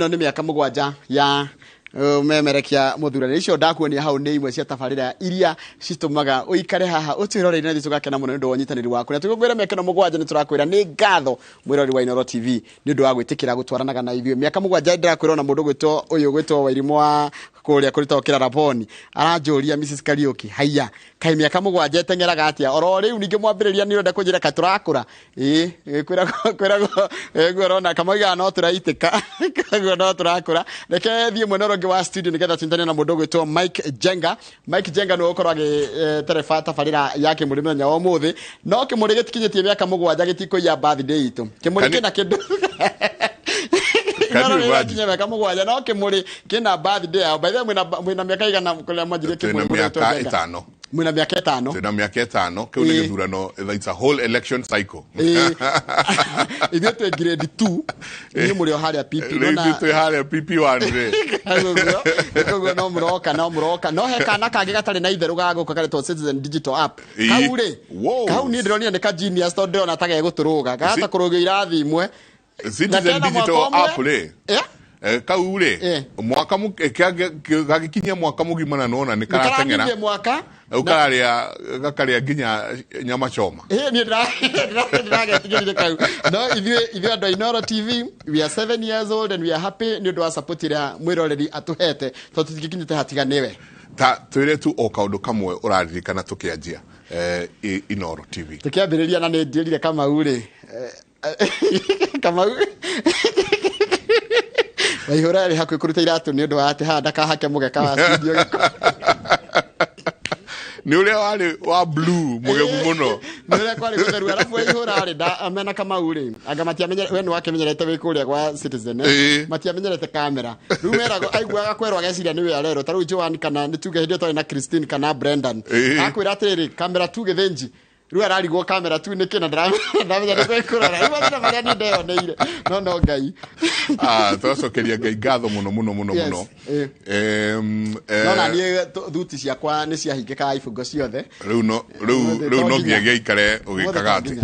Ĩno nĩ mĩaka 7 ya ũmemerekia mũthurani. Icio ndakuonia hau nĩ imwe cia tabarĩra iria citũmaga ũikare haha ũtwĩroreire na ithuĩ tũgakena mũno nĩ ũndũ wa ũnyitanĩri waku. Na tũgĩkwĩra mĩaka ĩno 7 nĩ tũrakwĩra nĩ ngatho mwĩroreri wa Inooro TV nĩ ũndũ wa gwĩtĩkĩra gũtwaranaga na ithuĩ. Mĩaka 7 ndĩrakwĩra ona mũndũ gwĩtwo ũyũ gwĩtwo Wairimũ wa kũrĩa kũrĩtagwo Kĩraraboni aranjũria Mrs Kariũki, haiya kaĩ mĩaka 7 ĩteng'eraga atĩa? Oro rĩu ningĩ mwambĩrĩria nĩ ũrenda kũnjĩra kaĩ tũrakũra? Ĩĩ, kwĩragwo kwĩragwo guo ũrona kamaugaga no tũraitĩka, koguo no tũrakũra. Reke thiĩ mwena ũrĩa ũngĩ wa studio nĩgetha tũnyitane na mũndũ ũgwĩtwo Mike Jenga. Mike Jenga nĩwe ũkorwo agĩtereba tabarĩra ya Kĩmũrĩ mũthenya wa ũmũthĩ. No Kĩmũrĩ gĩtikinyĩtie mĩaka 7 gĩtikũiya birthday itũ. Kĩmũrĩ kĩna kĩndũ Can no you imagine? nĩrakinyia mĩaka 7 no Kĩmũrĩ kĩna birthday yao. By the way, mwĩna mĩaka igana kũrĩa mwanjirie Twĩna Kĩmũrĩ mũrĩtwo mĩaka Jenga? 5. Mwĩna mĩaka 5. Twĩna mĩaka 5. Kĩu nĩ gĩthurano, it's a whole election cycle. Ithuĩ twĩ grade 2, inyuĩ mũrĩ o harĩa PP. Rĩu ithuĩ twĩ harĩa PP1 rĩ. Koguo no mũroka, no mũroka. No he kana kangĩ gatarĩ na itherũ ga gũka karetwo Citizen Digital App. Kau rĩ, kau niĩ ndĩronire nĩ ka genius tondũ ndĩrona ta gegũtũrũga. Kahota kũrũgio irathi imwe. Na Citizen kena mwaka Digital ũmwe. App rĩ. Kau rĩ, mwaka gagĩkinyia mwaka mũgima na nona nĩ karateng'era. Nĩkaranirie mwaka. Rĩu kararĩa gakarĩa nginya nyama choma. Ĩĩ, niĩ ndĩragetigĩrire kau. No ithuĩ andũ a Inooro TV, we are 7 years old and we are happy nĩ ũndũ wa support ĩrĩa mwĩroreri atũhete, tondũ tũtingĩkinyĩte hatiga nĩwe. Ta twĩre tu o kaũndũ kamwe ũraririkana tũkĩanjia Inooro TV. Tũkĩambĩrĩria na nĩ njĩrire Kamau rĩ, Kamau Waihũra arĩ hakuhĩ kũruta iratũ nĩ ũndũ wa atĩ haha ndakahake mũgeka wa studio gĩko. Nĩ ũrĩa warĩ wa blue mũgemu mũno. Nĩ ũrĩa kwarĩ gũtheru, arabu Waihũra arĩ mena Kamau rĩ, anga matiamenyere, we nĩ wakĩmenyerete wĩ kũrĩa gwa Citizen, eh? Matiamenyerete kamera. Rĩu meragwo, aiguaga kwerwo ageciria nĩwe arerwo, ta rĩu Joan kana nĩ tuge hĩndĩ ĩyo twarĩ na Christine kana Brendan. Akwĩra atĩrĩrĩ, kamera tu Gĩthĩnji. Rĩu ararigwo kamera tu nĩkĩ na ndaramenya nĩ kwĩkũrora. Rĩu mathĩna marĩa niĩ ndeyoneire. No no Ngai. Twacokeria Ngai ngatho mũno mũno mũno mũno. No na niĩ thuti ciakwa nĩ ciahingĩkaga ibungo ciothe. Rĩu no, rĩu, rĩu no nginya gĩaikare ũgĩkaga atĩ.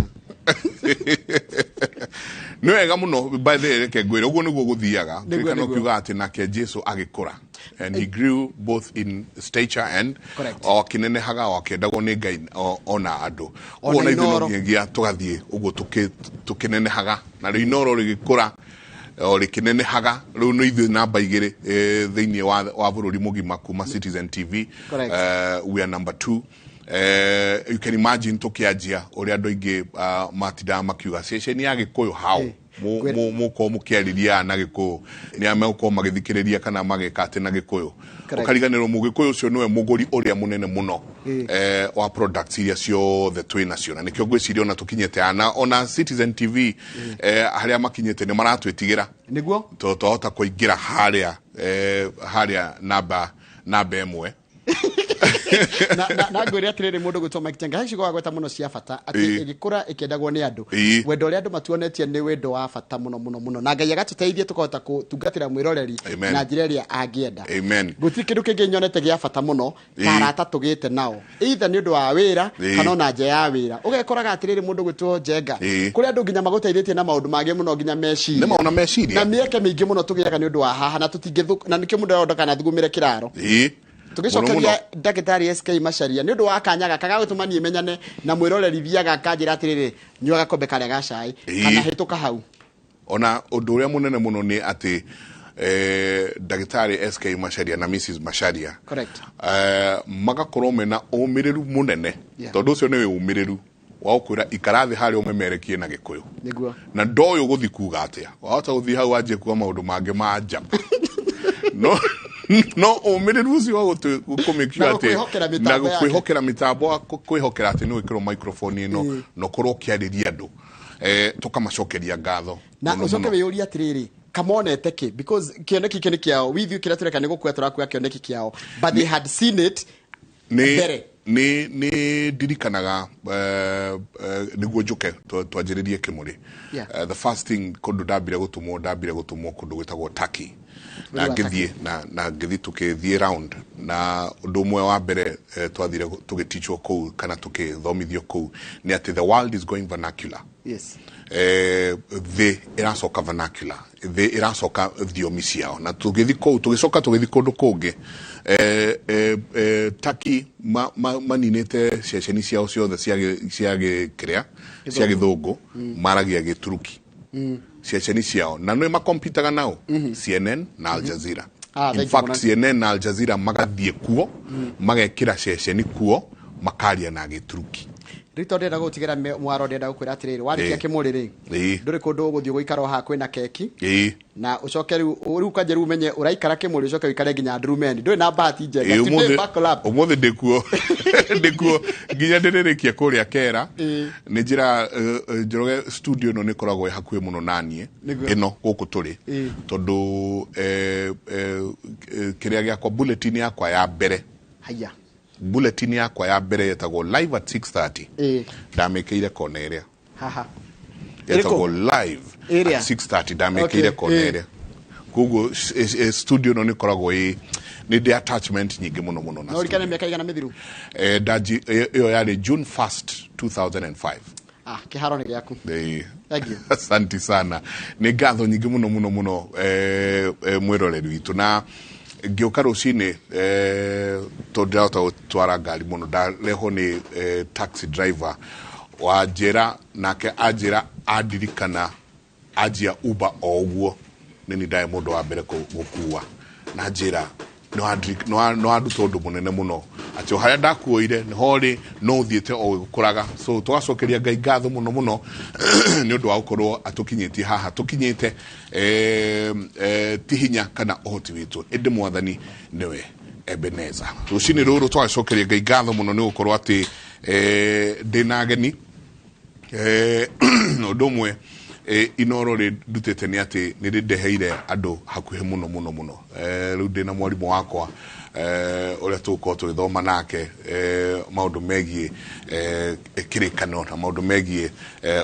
Nĩ wega mũno, by the way, reke ngwĩre ũguo nĩguo gũthiaga. Ririkana ũkiuga atĩ nake Jesu agĩkũra. And he grew both in stature and o akĩnenehaga o akĩendagwo nĩ Ngai ona andũ. Ũguo na ithuĩ no nginyagia tũgathiĩ ũguo tũkĩnenehaga. Na rĩu Inooro rĩgĩkũra o rĩkĩnenehaga. Rĩu nĩ ithuĩ namba 2 thĩinĩ wa bũrũri mũgima kuma Citizen TV. We are number 2. You can imagine tũkĩanjia ũrĩa andũ aingĩ matindaga makiuga ceceni ya Gĩkũyũ how? Mũkorwo mũkĩarĩria na Gĩkũyũ nĩ megũkorwo magĩthikĩrĩria kana magĩka atĩ na Gĩkũyũ. Ũkariganĩrwo Mũgĩkũyũ ũcio nĩwe mũgũri ũrĩa mũnene mũno wa products iria ciothe twĩ nacio. Na nĩkĩo ngwĩciria ona tũkinyĩte ana ona Citizen TV harĩa makinyĩte nĩ maratwĩtigĩra. Nĩguo? Tondũ twahota kũingĩra harĩa namba 1. Na ngwĩre atĩrĩrĩ, mũndũ gwĩtwo Mike Jenga, he ciugo wagweta mũno cia bata atĩ ĩgĩkũra ĩkĩendagwo nĩ andũ. Wendo ũrĩa andũ matuonetie nĩ wendo wa bata mũno mũno mũno, na Ngai agatũteithia tũkahota gũtungatĩra mwĩroreri na njĩra ĩrĩa angĩenda. Gũtirĩ kĩndũ kĩngĩ nyonete gĩa bata mũno ta arata tũgĩte nao, either nĩ ũndũ wa wĩra kana ona nja ya wĩra. Ũgekoraga atĩrĩrĩ, mũndũ gwĩtwo Njenga, kũrĩ andũ nginya magũteithĩtie na maũndũ mangĩ mũno, nginya meciria. Nĩ maũndũ meciria. Na mĩeke mĩingĩ mũno tũgĩaga nĩ ũndũ wa haha, na tũtingĩthũ-, na nĩkĩo mũndũ arona kana thugumĩre kĩraro. Tũgĩcokeria ndagĩtarĩ SK Macharia nĩ ũndũ wa kanya gaka ga gũtũma niĩ menyane na mwĩroreri, thiaga akanjĩra atĩrĩrĩ, nyua gakombe karĩa ga cai kana hĩtũka hau. Ona ũndũ ũrĩa mũnene mũno nĩ atĩ ndagĩtarĩ SK Macharia na Mrs Macharia magakorwo mena ũmĩrĩru mũnene. Tondũ ũcio nĩ ũmĩrĩru wa gũkwĩra ikara thĩ harĩa ũmemerekie na Gĩkũyũ. Na ndoĩ ũgũthiĩ kuga atĩa. Wahota gũthiĩ hau wanjie kuga maũndũ mangĩ ma njamba. No, no ũmĩrĩru ũcio wa kũmake sure Na atĩ gũkwĩhokera mĩtambo na yake. gũkwĩhokera mĩtambo, wa kwĩhokera atĩ nĩ wĩkĩrwo microphone ĩno na ũkorwo ũkĩarĩria andũ. Tũkamacokeria ngatho Na mũno ũcoke mũno. wĩyũrie atĩrĩrĩ, kamonete kĩ? Because kĩoneki kĩ nĩ kĩao. With you kĩrĩa tũreka nĩ gũkua tũrakua kĩoneki kĩao. But they had seen it mbere. Nĩ ndirikanaga nĩguo njũke twanjĩrĩrie Kĩmũrĩ. The first thing kũndũ ndambire gũtũmwo, ndambire gũtũmwo kũndũ gwĩtagwo Turkey. Na Bũrũri wa ngĩthiĩ, Turkey. na ngĩthiĩ tũkĩthiĩ round. Na ũndũ ũmwe wa mbere twathire tũgĩtichwo kũu kana tũkĩthomithio kũu nĩ atĩ the world is going vernacular. Yes. Thĩ ĩracoka vernacular, thĩ ĩracoka thiomi ciao, na tũgĩthiĩ kũu tũgĩcoka tũgĩthiĩ kũndũ kũngĩ, Turkey maninĩte ceceni ciao ciothe cia gĩkĩrĩa cia gĩthũngũ, maragia Gĩturuki ceceni ciao, na nĩ makompitaga nao CNN na Al Jazeera. In fact, CNN na Al Jazeera magathiĩ kuo, magekĩra ceceni kuo, makaria na Gĩturuki. Rĩu tondũ ndĩrenda gũgũtigĩra mwaro, ndĩrenda gũkwĩra atĩrĩrĩ, warĩkia kĩmũrĩ rĩ, ndũrĩ kũndũ ũgũthiĩ gũikara o haha kwĩna keki, na ũcoke rĩu kwanja rĩu ũmenye ũraikara kĩmũrĩ, ũcoke ũikare nginya Ndurumeni. Ndũrĩ na bahati njega. Today buckle up. Ũmũthĩ ndĩkuo nginya ndĩrĩrĩkie kũrĩa Kera. Nĩ njĩra Njoroge, studio ĩno nĩ ĩkoragwo ĩ hakuhĩ mũno naniĩ, ĩno gũkũ tũrĩ, tondũ kĩrĩa gĩakwa, bulletin yakwa ya mbere, haya, bulletin yakwa ya mbere yetagwo Live at 6:30, ndamĩkĩire kona ĩrĩa haha yetagwo Live at 6:30, ndamĩkĩire kona ĩrĩa. Koguo studio ĩno nĩ ĩkoragwo ĩ nĩ ndĩ attachment nyingĩ mũno mũno na ũrikane mĩaka igana mĩthiru. Ĩyo yarĩ June 1st 2005. Kĩharo nĩ gĩaku. Thank you. Asante sana. Nĩ ngatho nyingĩ mũno mũno mũno, mwĩroreri witũ. Na ngĩũka rũcinĩ, tondũ ndirahota gũtwara ngari mũno, ndarehwo nĩ taxi driver wanjĩra, nake anjĩra andirikana anjia Uber o ũguo nĩ ni ndarĩ mũndũ wa mbere gũkua, na njĩra nĩ wanduta ũndũ mũnene mũno, atĩ o harĩa ndakuoire nĩho rĩ no ũthiĩte o gũkũraga. So tũgacokeria Ngai ngatho mũno mũno nĩ ũndũ wa gũkorwo atũkinyĩtie haha tũkinyĩte. Ti hinya kana ũhoti witũ, ĩndĩ Mwathani nĩwe Ebeneza. Rũcinĩ rũrũ twagacokeria Ngai ngatho mũno nĩ gũkorwo atĩ ndĩna ageni. Ũndũ ũmwe Inoro rĩ ndutĩte nĩ atĩ nĩ rĩndeheire andũ hakuhĩ mũno mũno mũno. Rĩu ndĩna mwarimũ wakwa ũrĩa tũgũkorwo tũgĩthoma nake maũndũ megiĩ kĩrĩkanĩro na maũndũ megiĩ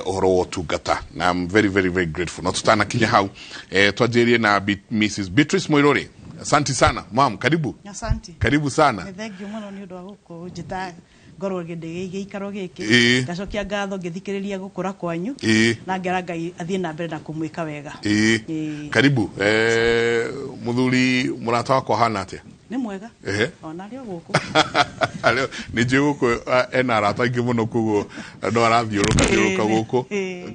ũhoro wa ũtungata, na I'm very very very grateful. No tutanakinya hau, twanjĩrĩrie na Mrs. Beatrice Moirori. Asante sana mam, karibu. Asante. Karibu sana. Nĩ thank you mũno nĩ ũndũ wa gũkũnjĩta ngorwo ndĩ gĩikaro gĩkĩ. Ngacokia ngatho ngĩthikĩrĩria gũkũra kwanyu, na ngera Ngai athiĩ na mbere na kũmwĩka wega. Karibu. Mũthuri mũrata wakwa hana atĩa? Nĩ mwega. Ona arĩ o gũkũ. Nĩ njũĩ gũkũ ena arata aingĩ mũno, koguo no arathiũrũka thiũrũka gũkũ.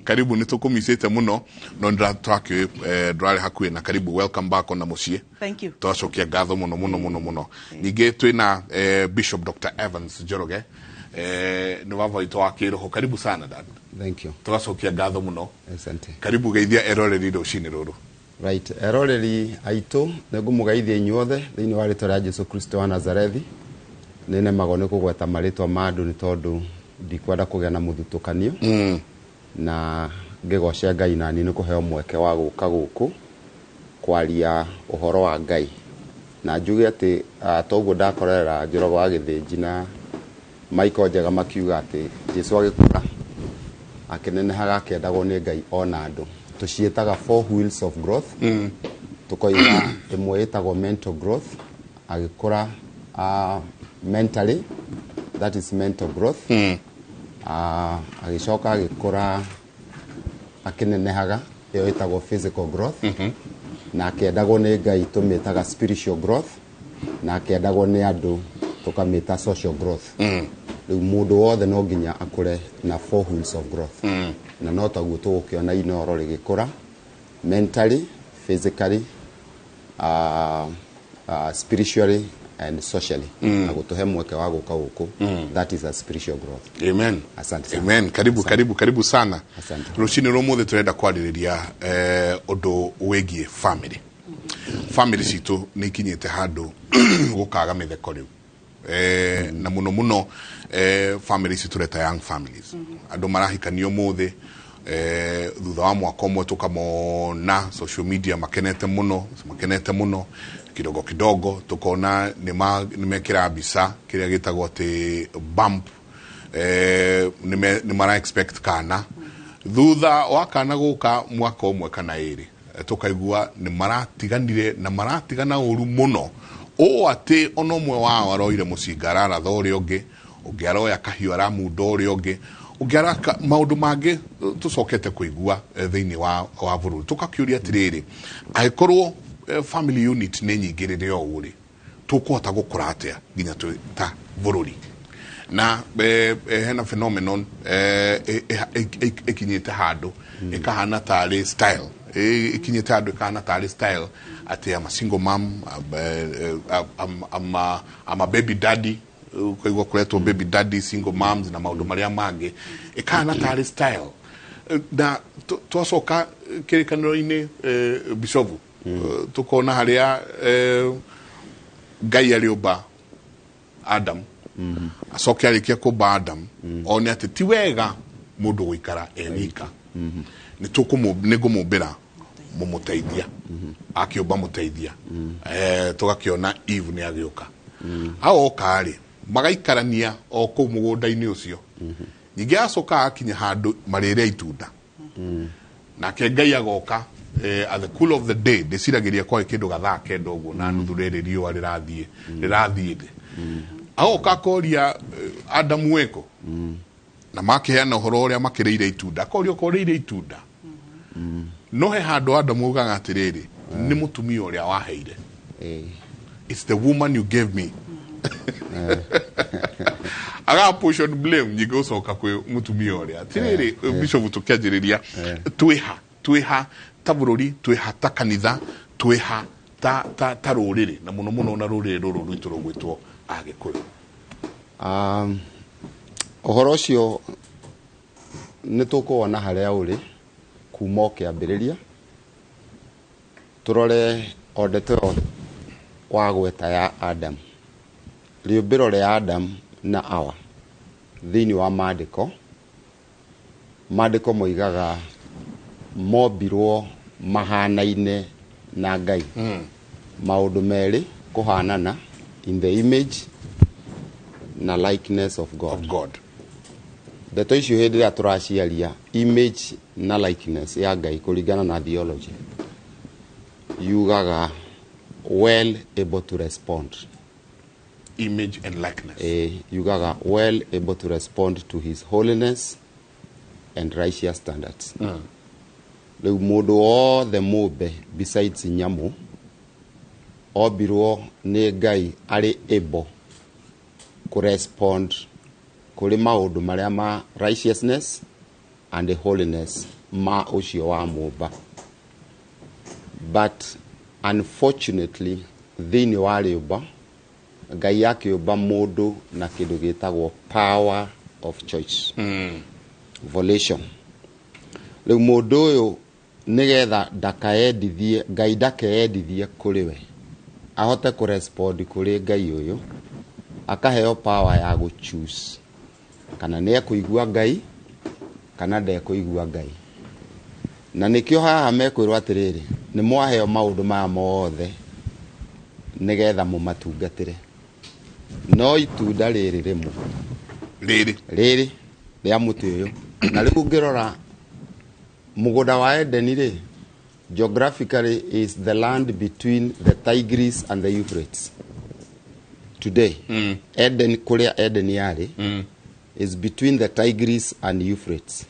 Karibu, nĩ tũkũmicĩte mũno, no nĩtwakĩũĩ ndũrarĩ hakuhĩ, na karibu, welcome back ona mũciĩ. Thank you. Twacokia ngatho mũno mũno mũno mũno. Ningĩ twĩna Bishop Dr. Evans Njoroge, nĩ baba witũ wa kĩroho. Karibu sana, dad. Thank you. Tũgacokia ngatho mũno. Asante. Karibu, geithia eroreri rũcinĩ rũrũ. Right, eroreri aitũ, nĩ ngũmũgeithia inyuothe thĩinĩ wa rĩtwa rĩa Jesu Kristo wa Nazarethi. Nĩ nemagwo nĩ kũgweta marĩtwa ma andũ nĩ tondũ ndikwenda kũgĩa na mũthutũkanio, na ngĩgoce Ngai nani nĩ kũheo mweke wa gũka gũkũ kwaria ũhoro wa Ngai. Na njuge atĩ toguo ndakorera Njoroge wa Gĩthĩnji na Michael Njega makiuga atĩ Jesu agĩkũra akĩnenehaga akĩendagwo nĩ Ngai ona andũ. Tũciĩtaga four wheels of growth. Tũkoiga ĩmwe ĩtagwo mental growth, agĩkũra mentally, that is mental growth. Agĩcoka agĩkũra akĩnenehaga, ĩyo ĩtagwo physical growth. Na akĩendagwo nĩ Ngai tũmĩtaga spiritual growth, na akĩendagwo nĩ andũ tũkamĩta social growth. Rĩu mũndũ wothe no nginya akũre na four wheels of growth, na no taguo tũgũkĩona Inoro rĩgĩkũra mentally, physically, spiritually and socially, na gũtũhe mweke wa gũka gũkũ, that is a spiritual growth. Amen. Asante sana. Amen. Karibu. Asante. Karibu, karibu sana. Asante. Rũcinĩ rwa ũmũthĩ tũrenda kwarĩrĩria ũndũ wĩgiĩ family. Family citũ nĩ ikinyĩte handũ gũkaga mĩtheko rĩu, na mũno mũno family ici tũreta young families. Andũ marahikania ũmũthĩ, thutha wa mwaka ũmwe tũkamona social media makenete mũno, makenete mũno, kidogo kidogo tukona nĩ mekĩra mbica kĩrĩa gĩtagwo atĩ bump, nĩ mara expect kana. Thutha wa kana gũka mwaka ũmwe kana ĩrĩ, tũkaigua nĩ maratiganire, na maratigana ũru mũno ũũ atĩ ona ũmwe wao aroire mũcinga araratha ũrĩa ũngĩ, ũngĩ aroya kahiũ aramunda ũrĩa ũngĩ. Ũngĩaraka maũndũ mangĩ tũcokete kũigua thĩinĩ wa bũrũri, tũgakĩũria atĩrĩrĩ, angĩkorwo family unit nĩ nyingĩ rĩrĩa ũũ rĩ, tũkũhota gũkũra atĩa nginya twĩ ta bũrũri? Na hena phenomenon ĩkinyĩte handũ ĩkahana tarĩ style, ĩkinyĩte handũ ĩkahana tarĩ style atĩ I'm a single mom, I'm a baby daddy. Ũkaigua kũretwo baby daddy, single moms na maũndũ marĩa mangĩ, ĩkahana tarĩ style. Na twacoka kĩrĩkanĩro-inĩ, bishofu, tũkona harĩa Ngai arĩũmba Adam, acoke arĩkia kũmba Adam, one atĩ ti wega mũndũ gũikara e wika, nĩ ngũmũmbĩra mũmũteithia. Akĩũmba mũteithia, tũgakĩona Eve nĩ agĩũka. Aoka rĩ, magaikarania o kũu mũgũnda-inĩ ũcio. Ningĩ acoka akinya handũ marĩre itunda, nake Ngai agoka at the cool of the day. Ndĩciragĩria kwarĩ kĩndũ gathaa 9 ũguo na nuthu, rĩrĩ riũa rĩrathiĩ thĩ. Agoka akoria, "Adamu wĩkũ?" Na makĩheana ũhoro ũrĩa makĩrĩire itunda. Akoria, "Okorwo ũrĩire itunda?" No he handũ Adamu augaga atĩrĩrĩ, "Nĩ mũtumia ũrĩa waheire." "It's the woman you gave me." Aga portion blame nyingĩ gũcoka kwĩ mũtumia ũrĩa. Atĩrĩrĩ, bishop, tũkĩanjĩrĩria, twĩha ta bũrũri, twĩha ta kanitha, twĩha ta rũrĩrĩ, na mũno mũno na rũrĩrĩ rũrũ rwitũ rũgwĩtwo Agĩkũyũ? Ũhoro ũcio nĩ tũkũwona harĩa ũrĩ kuma o kĩambĩrĩria. Tũrore o ndeto ĩyo wagweta ya Adam, rĩũmbĩro rĩa Adam na Awa thĩinĩ wa maandĩko. Maandĩko moigaga mombirwo mahanaine na Ngai, maũndũ merĩ kũhanana, in the image na likeness of God. Of God. Ndeto icio hĩndĩ ĩrĩa tũraciaria, image na likeness ya Ngai, kũringana na theology, yugaga well able to respond. Image and likeness. Yugaga well able to respond to his holiness and righteous standards. Rĩu mũndũ wothe mũmbe besides nyamũ ombirwo nĩ Ngai arĩ able kũrespond kũrĩ maũndũ marĩa ma righteousness and holiness ma ũcio wa mũmba. But unfortunately, thĩinĩ wa rĩũmba, Ngai akĩũmba mũndũ na kĩndũ gĩtagwo power of choice, volition. Rĩu mũndũ ũyũ, nĩgetha ndakaendithie Ngai, ndakeendithie kũrĩ we, ahote kũrespond kũrĩ Ngai ũyũ, akaheo power ya gũchoose kana nĩ ekũigua Ngai kana ndekũigua Ngai. Na nĩkĩo haha mekwĩrwo atĩrĩrĩ, nĩ mwaheo maũndũ maya mothe nĩgetha mũmatungatĩre, no itunda rĩrĩ rĩmwe, rĩrĩ, rĩrĩ rĩa mũtĩ ũyũ. Na rĩu ũngĩrora mũgũnda wa Edeni rĩ, geographically is the land between the Tigris and the Euphrates today. Eden, kũrĩa Eden yarĩ, is between the Tigris and Euphrates,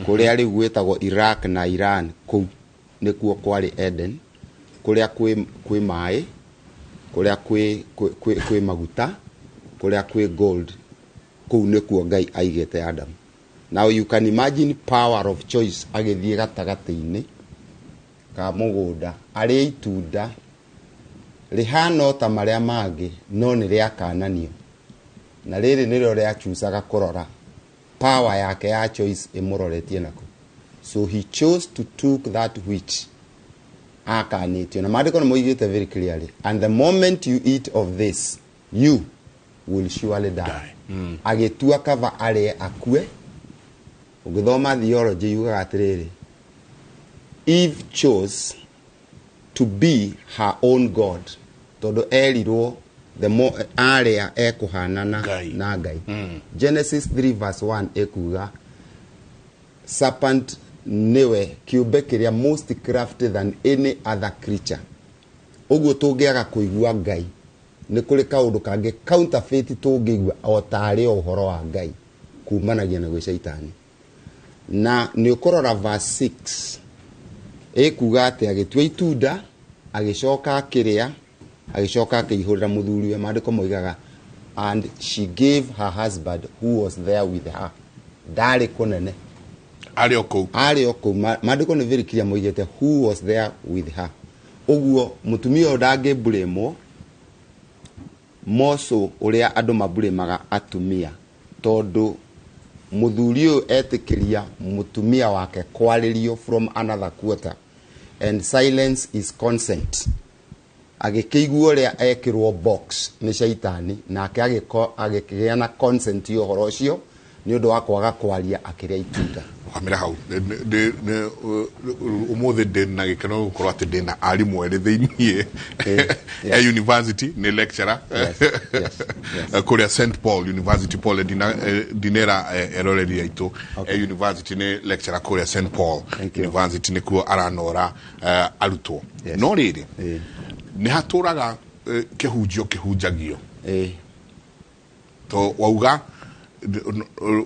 kũrĩa rĩu gwĩtagwo Iraq na Iran. Kũu nĩkuo kwarĩ Eden, kũrĩa kwĩ maĩ, kũrĩa kwĩ maguta, kũrĩa kwĩ gold. Kũu nĩkuo Ngai aigĩte Adam. Now you can imagine power of choice agĩthiĩ gatagatĩ-inĩ ka mũgũnda, arĩ itunda rĩhana o ta marĩa mangĩ, no nĩ rĩakananio, na rĩrĩ nĩrĩo rĩachucaga kũrora. Power yake ya choice ĩmũroretie nako, so he chose to took that which akanĩtio. Na maandĩko nĩ moigĩte very clearly, "And the moment you eat of this, you will surely die." Die. Agĩtua kaba arĩe akue. Ũngĩthoma theology, yugaga atĩrĩrĩ, Eve chose to be her own god, tondũ erirwo the more arĩa ekũhanana Ngai. na Ngai. Genesis 3 verse 1 ĩkuga serpent nĩwe kĩũmbe kĩrĩa most crafty than any other creature. Ũguo tũngĩaga kũigua Ngai, nĩ kũrĩ kaũndũ kangĩ counterfeit tũngĩigua o tarĩ o ũhoro wa Ngai. Kumanagia na gwĩ caitani. Na nĩ ũkũrora verse 6 ĩkuga atĩ agĩtua itunda, agĩcoka akĩrĩa, agĩcoka akĩihũrĩra mũthuriwe. Maandĩko moigaga and she gave her husband who was there with her. Ndarĩ kũnene, arĩ o kũu, arĩ o kũu. Maandĩko nĩ very clear moigĩte who was there with her. Ũguo mũtumia ũyũ ndangĩmburĩmwo moco ũrĩa andũ maburĩmaga atumia, tondũ mũthuri ũyũ etĩkĩria mũtumia wake kwarĩrio from another quarter, and silence is consent. Agĩkĩigua ũrĩa ekĩrwo box nĩ caitani, nake agĩkĩgĩa na consent ya ũhoro ũcio nĩ ũndũ wa kwaga kwaria akĩrĩa itunda. Kamĩra hau ũmũthĩ ndĩ na gĩkeno gũkorwo atĩ ndĩ na arimũ erĩ thĩiniĩ e university, nĩ lecturer kũrĩa St Paul University. Paul ndinera eroreri aitũ e university, nĩ lecturer kũrĩa St Paul Thank you. University, nĩkuo aranora arutwo. No rĩrĩ, nĩ hatũraga kĩhunjio kĩhunjagio to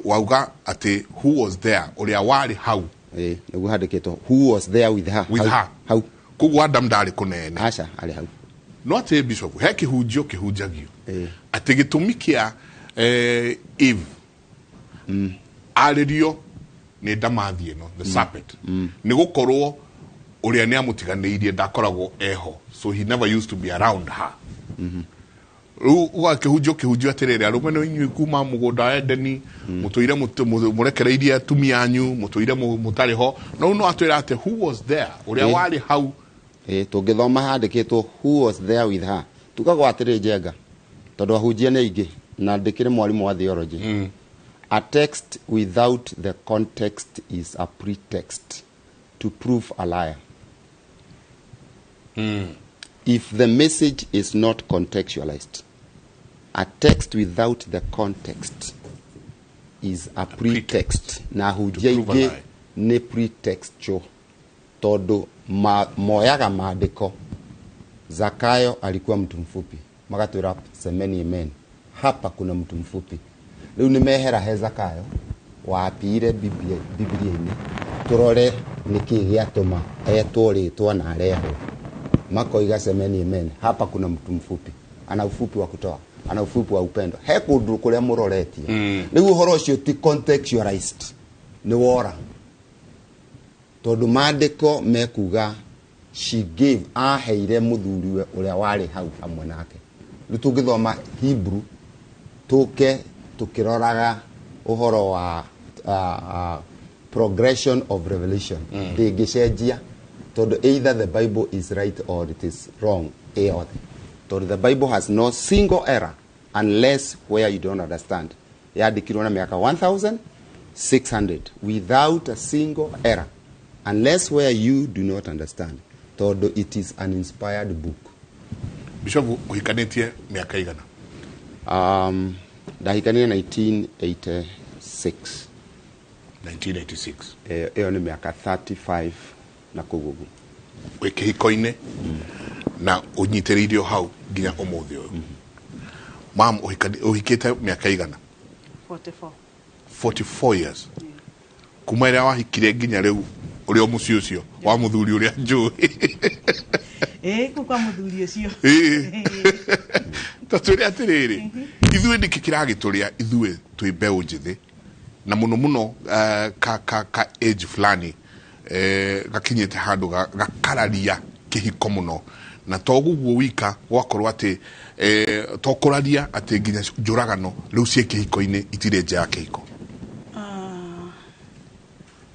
wauga atĩ who was there, ũrĩa warĩ hau. Nĩguo handĩkĩtwo who was there with her. With Hau, her. Hau. Koguo Adam ndarĩ kũnene. Aca, arĩ hau. No atĩ bishop, he kĩhunjio kĩhunjagio atĩ gĩtũmi kĩa Eve arĩrio nĩ ndamathi ĩno, the serpent, nĩ gũkorwo ũrĩa nĩ amũtiganĩirie, ndakoragwo eho, so he never used to be around her. Rĩu ũgakĩhunjio kĩhunjio atĩrĩrĩ, arũme nĩ inyuĩ kuma mũgũnda wa Edeni mũtũire mũrekereirie atumia anyu, mũtũire mũtarĩ ho. No rĩu no atwĩra atĩ who was there, ũrĩa warĩ hau. Tũngĩthoma handĩkĩtwo who was there with her, tugagwo atĩrĩ njenga, tondũ ahunjia nĩ aingĩ na ndĩkĩrĩ mwarimũ wa theology. A text without the context is a pretext to prove a liar. If the message is not contextualized, a text without the context is a pretext. Na ahunjia To prove a aingĩ lie. nĩ pretextual, tondũ moyaga maandĩko. Zakayo alikuwa mtu mfupi, magatwĩra semeni amen, hapa kuna mtu mfupi. Rĩu nĩ mehera he Zakayo wapire Biblia-inĩ, tũrore nĩkĩ gĩatũma etwo rĩtwa na arehwo. Makoiga semeni amen, hapa kuna mtu mfupi, ana ufupi wa kutoa, ana ufupi wa upendo. He kũndũ kũrĩa mũroretie. Rĩu ũhoro ũcio ti contextualized, nĩ wora, tondũ maandĩko mekuga she gave, aheire mũthuriwe ũrĩa warĩ hau hamwe nake. Rĩu tũngĩthoma Hebrew tũke tũkĩroraga ũhoro wa progression of revelation, ndĩngĩcenjia, tondũ either the Bible is right or it is wrong ĩyothe, tondũ the Bible has no single error unless where you don't understand. Yandĩkirwo na mĩaka 1600 without a single error unless where you do not understand, tondũ it is an inspired book. Bishop, ũhikanĩtie mĩaka igana? Ndahikania 1986. 1986. Ĩyo nĩ mĩaka 35 na kũu ũguo. Wĩ kĩhiko-inĩ na ũnyitĩrĩire o hau nginya ũmũthĩ ũyũ. Mam, ũhikĩte mĩaka igana? 44. 44 years, kuma ĩrĩa wahikire nginya rĩu ũrĩ o mũciĩ ũcio wa mũthuri ũrĩa njũĩ. Kũu kwa mũthuri ũcio. Ta twĩre atĩrĩrĩ, ithuĩ nĩkĩ kĩragĩtũrĩa ithuĩ twĩ mbeũ njĩthĩ, na mũno mũno ka age fulani gakinyĩte handũ gakararia kĩhiko mũno, na to guguo wika gwakorwo atĩ to kũraria atĩ nginya njũragano rĩu ciĩ kĩhiko-inĩ itirĩ nja ya kĩhiko?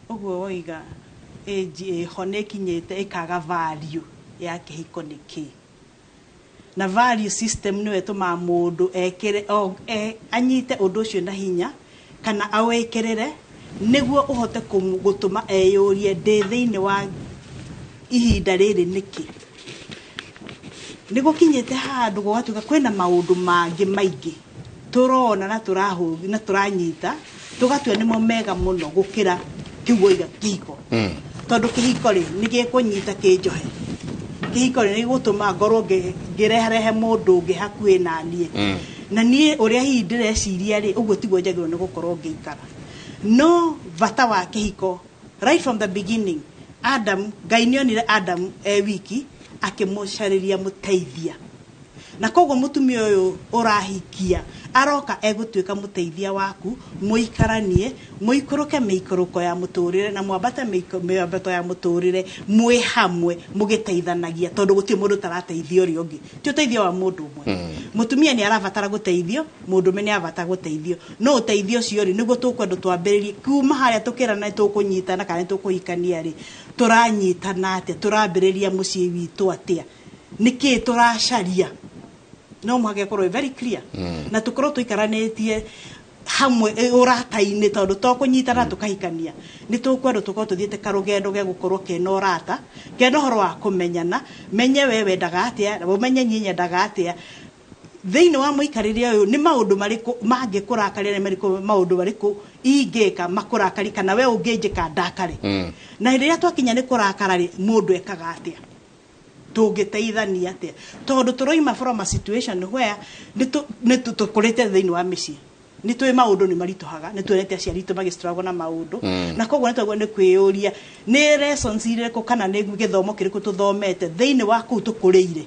Ũguo woiga, age ĩho nĩ ĩkinyĩte ĩkaga value ya kĩhiko nĩ kĩ, na value system nĩyo ĩtũmaga mũndũ ekĩre anyite ũndũ ũcio na hinya kana awĩkĩrĩre nĩguo ũhote gũtũma eyũrie ndĩ thĩinĩ wa ihinda rĩrĩ nĩkĩ. Nĩ gũkinyĩte handũ gũgatuĩka kwĩna maũndũ mangĩ maingĩ tũrona na tũrahũ na tũranyita tũgatua nĩmo mega mũno gũkĩra kĩu woiga kĩhiko. Tondũ kĩhiko rĩ nĩ gĩkũnyita kĩnjohe, kĩhiko rĩ nĩ gĩgũtũma ngorwo ngĩreharehe mũndũ ũngĩ hakuhĩ na niĩ. Na niĩ ũrĩa hihi ndĩreciria rĩ, ũguo tiguo njagĩrĩirwo nĩ gũkorwo ngĩikara. No bata wa kĩhiko right from the beginning, Adam, Ngai nĩonire Adam e wiki, akĩmũcarĩria mũteithia. Na koguo mũtumia ũyũ ũrahikia aroka egũtuĩka mũteithia waku, mũikaranie, mũikũrũke mĩikũrũko ya mũtũrĩre na mwambate mĩambato ya mũtũrĩre mwĩ hamwe mũgĩteithanagia, tondũ gũtirĩ mũndũ ũtarateithia ũrĩa ũngĩ. Ti ũteithio wa mũndũ ũmwe. Mũtumia nĩ arabatara gũteithio, mũndũrũme nĩ arabatara gũteithio. No ũteithio ũcio rĩ, nĩguo tũkwenda twambĩrĩrie kuma harĩa tũkĩrana nĩ tũkũnyitana kana nĩ tũkũhikania rĩ, tũranyitana atĩa, tũrambĩrĩria mũciĩ witũ atĩa, nĩkĩĩ tũracaria. No mũhaka ĩkorwo very clear. Na tũkorwo tũikaranĩtie hamwe ũrata-inĩ, tondũ to kũnyitana tũkahikania. Nĩ tũkwenda tũkorwo tũthiĩte karũgendo ge gũkorwo kena ũrata, kena ũhoro wa kũmenyana, menye we wendaga atĩa, na ũmenye niĩ nyendaga atĩa. Thĩinĩ wa mũikarĩre ũyũ nĩ maũndũ marĩkũ mangĩkũrakaria, nĩ marĩkũ maũndũ marĩkũ ingĩka makũrakarie, kana we ũngĩnjĩka ndakare. Na rĩrĩa twakinya nĩ kũrakara rĩ, mũndũ ekaga atĩa? Tũngĩteithania atĩa? Tondũ tũroima from a situation where nĩ tũkũrĩte thĩinĩ wa mĩciĩ. Nĩ tũĩ maũndũ nĩ maritũhaga, nĩ tuonete aciari aitũ magĩ-struggle na maũndũ. Na koguo nĩ twagĩrĩirwo nĩ kwĩyũria nĩ lessons irĩkũ kana nĩ gĩthomo kĩrĩkũ tũthomete thĩinĩ wa kũu tũkũrĩire.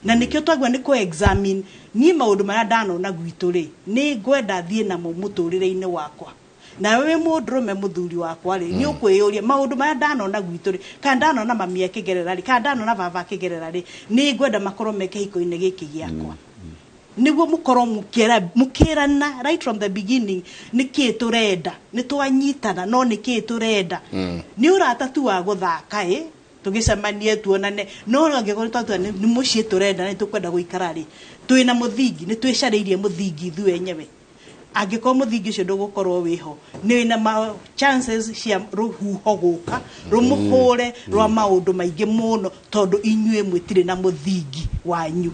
Na nĩkĩo twagĩrĩirwo nĩ kũ-examine niĩ maũndũ marĩa ndanona gwitũ rĩ, nĩ ngwenda thiĩ namo mũtũrĩre-inĩ wakwa. Nawe wĩ mũndũrũme mũthuri wakwa rĩ, nĩ ũkwĩyũria maũndũ marĩa ndanona gwitũ rĩ, kana ndanona mami akĩgerera rĩ, kana ndanona baba akĩgerera rĩ, nĩ ngwenda makorwo me kĩhiko-inĩ gĩkĩ gĩakwa. Nĩguo mũkorwo mũkĩrana right from the beginning nĩkĩĩ tũrenda, nĩ twanyitana no nĩkĩĩ tũrenda. Nĩ ũrata tu wa gũthaka ĩ, tũgĩcemanie tuonane, no angĩkorwo twatua nĩ mũciĩ tũrenda, nĩ tũkwenda gũikara rĩ, twĩna mũthingi, nĩ twĩcarĩirie mũthingi ithuĩ enyewe. Angĩkorwo mũthingi ũcio ndũgũkorwo wĩho, nĩ wĩna chances cia rũhuho gũka rũmũhũre rwa maũndũ maingĩ mũno, tondũ inyuĩ mũtirĩ na mũthingi wanyu.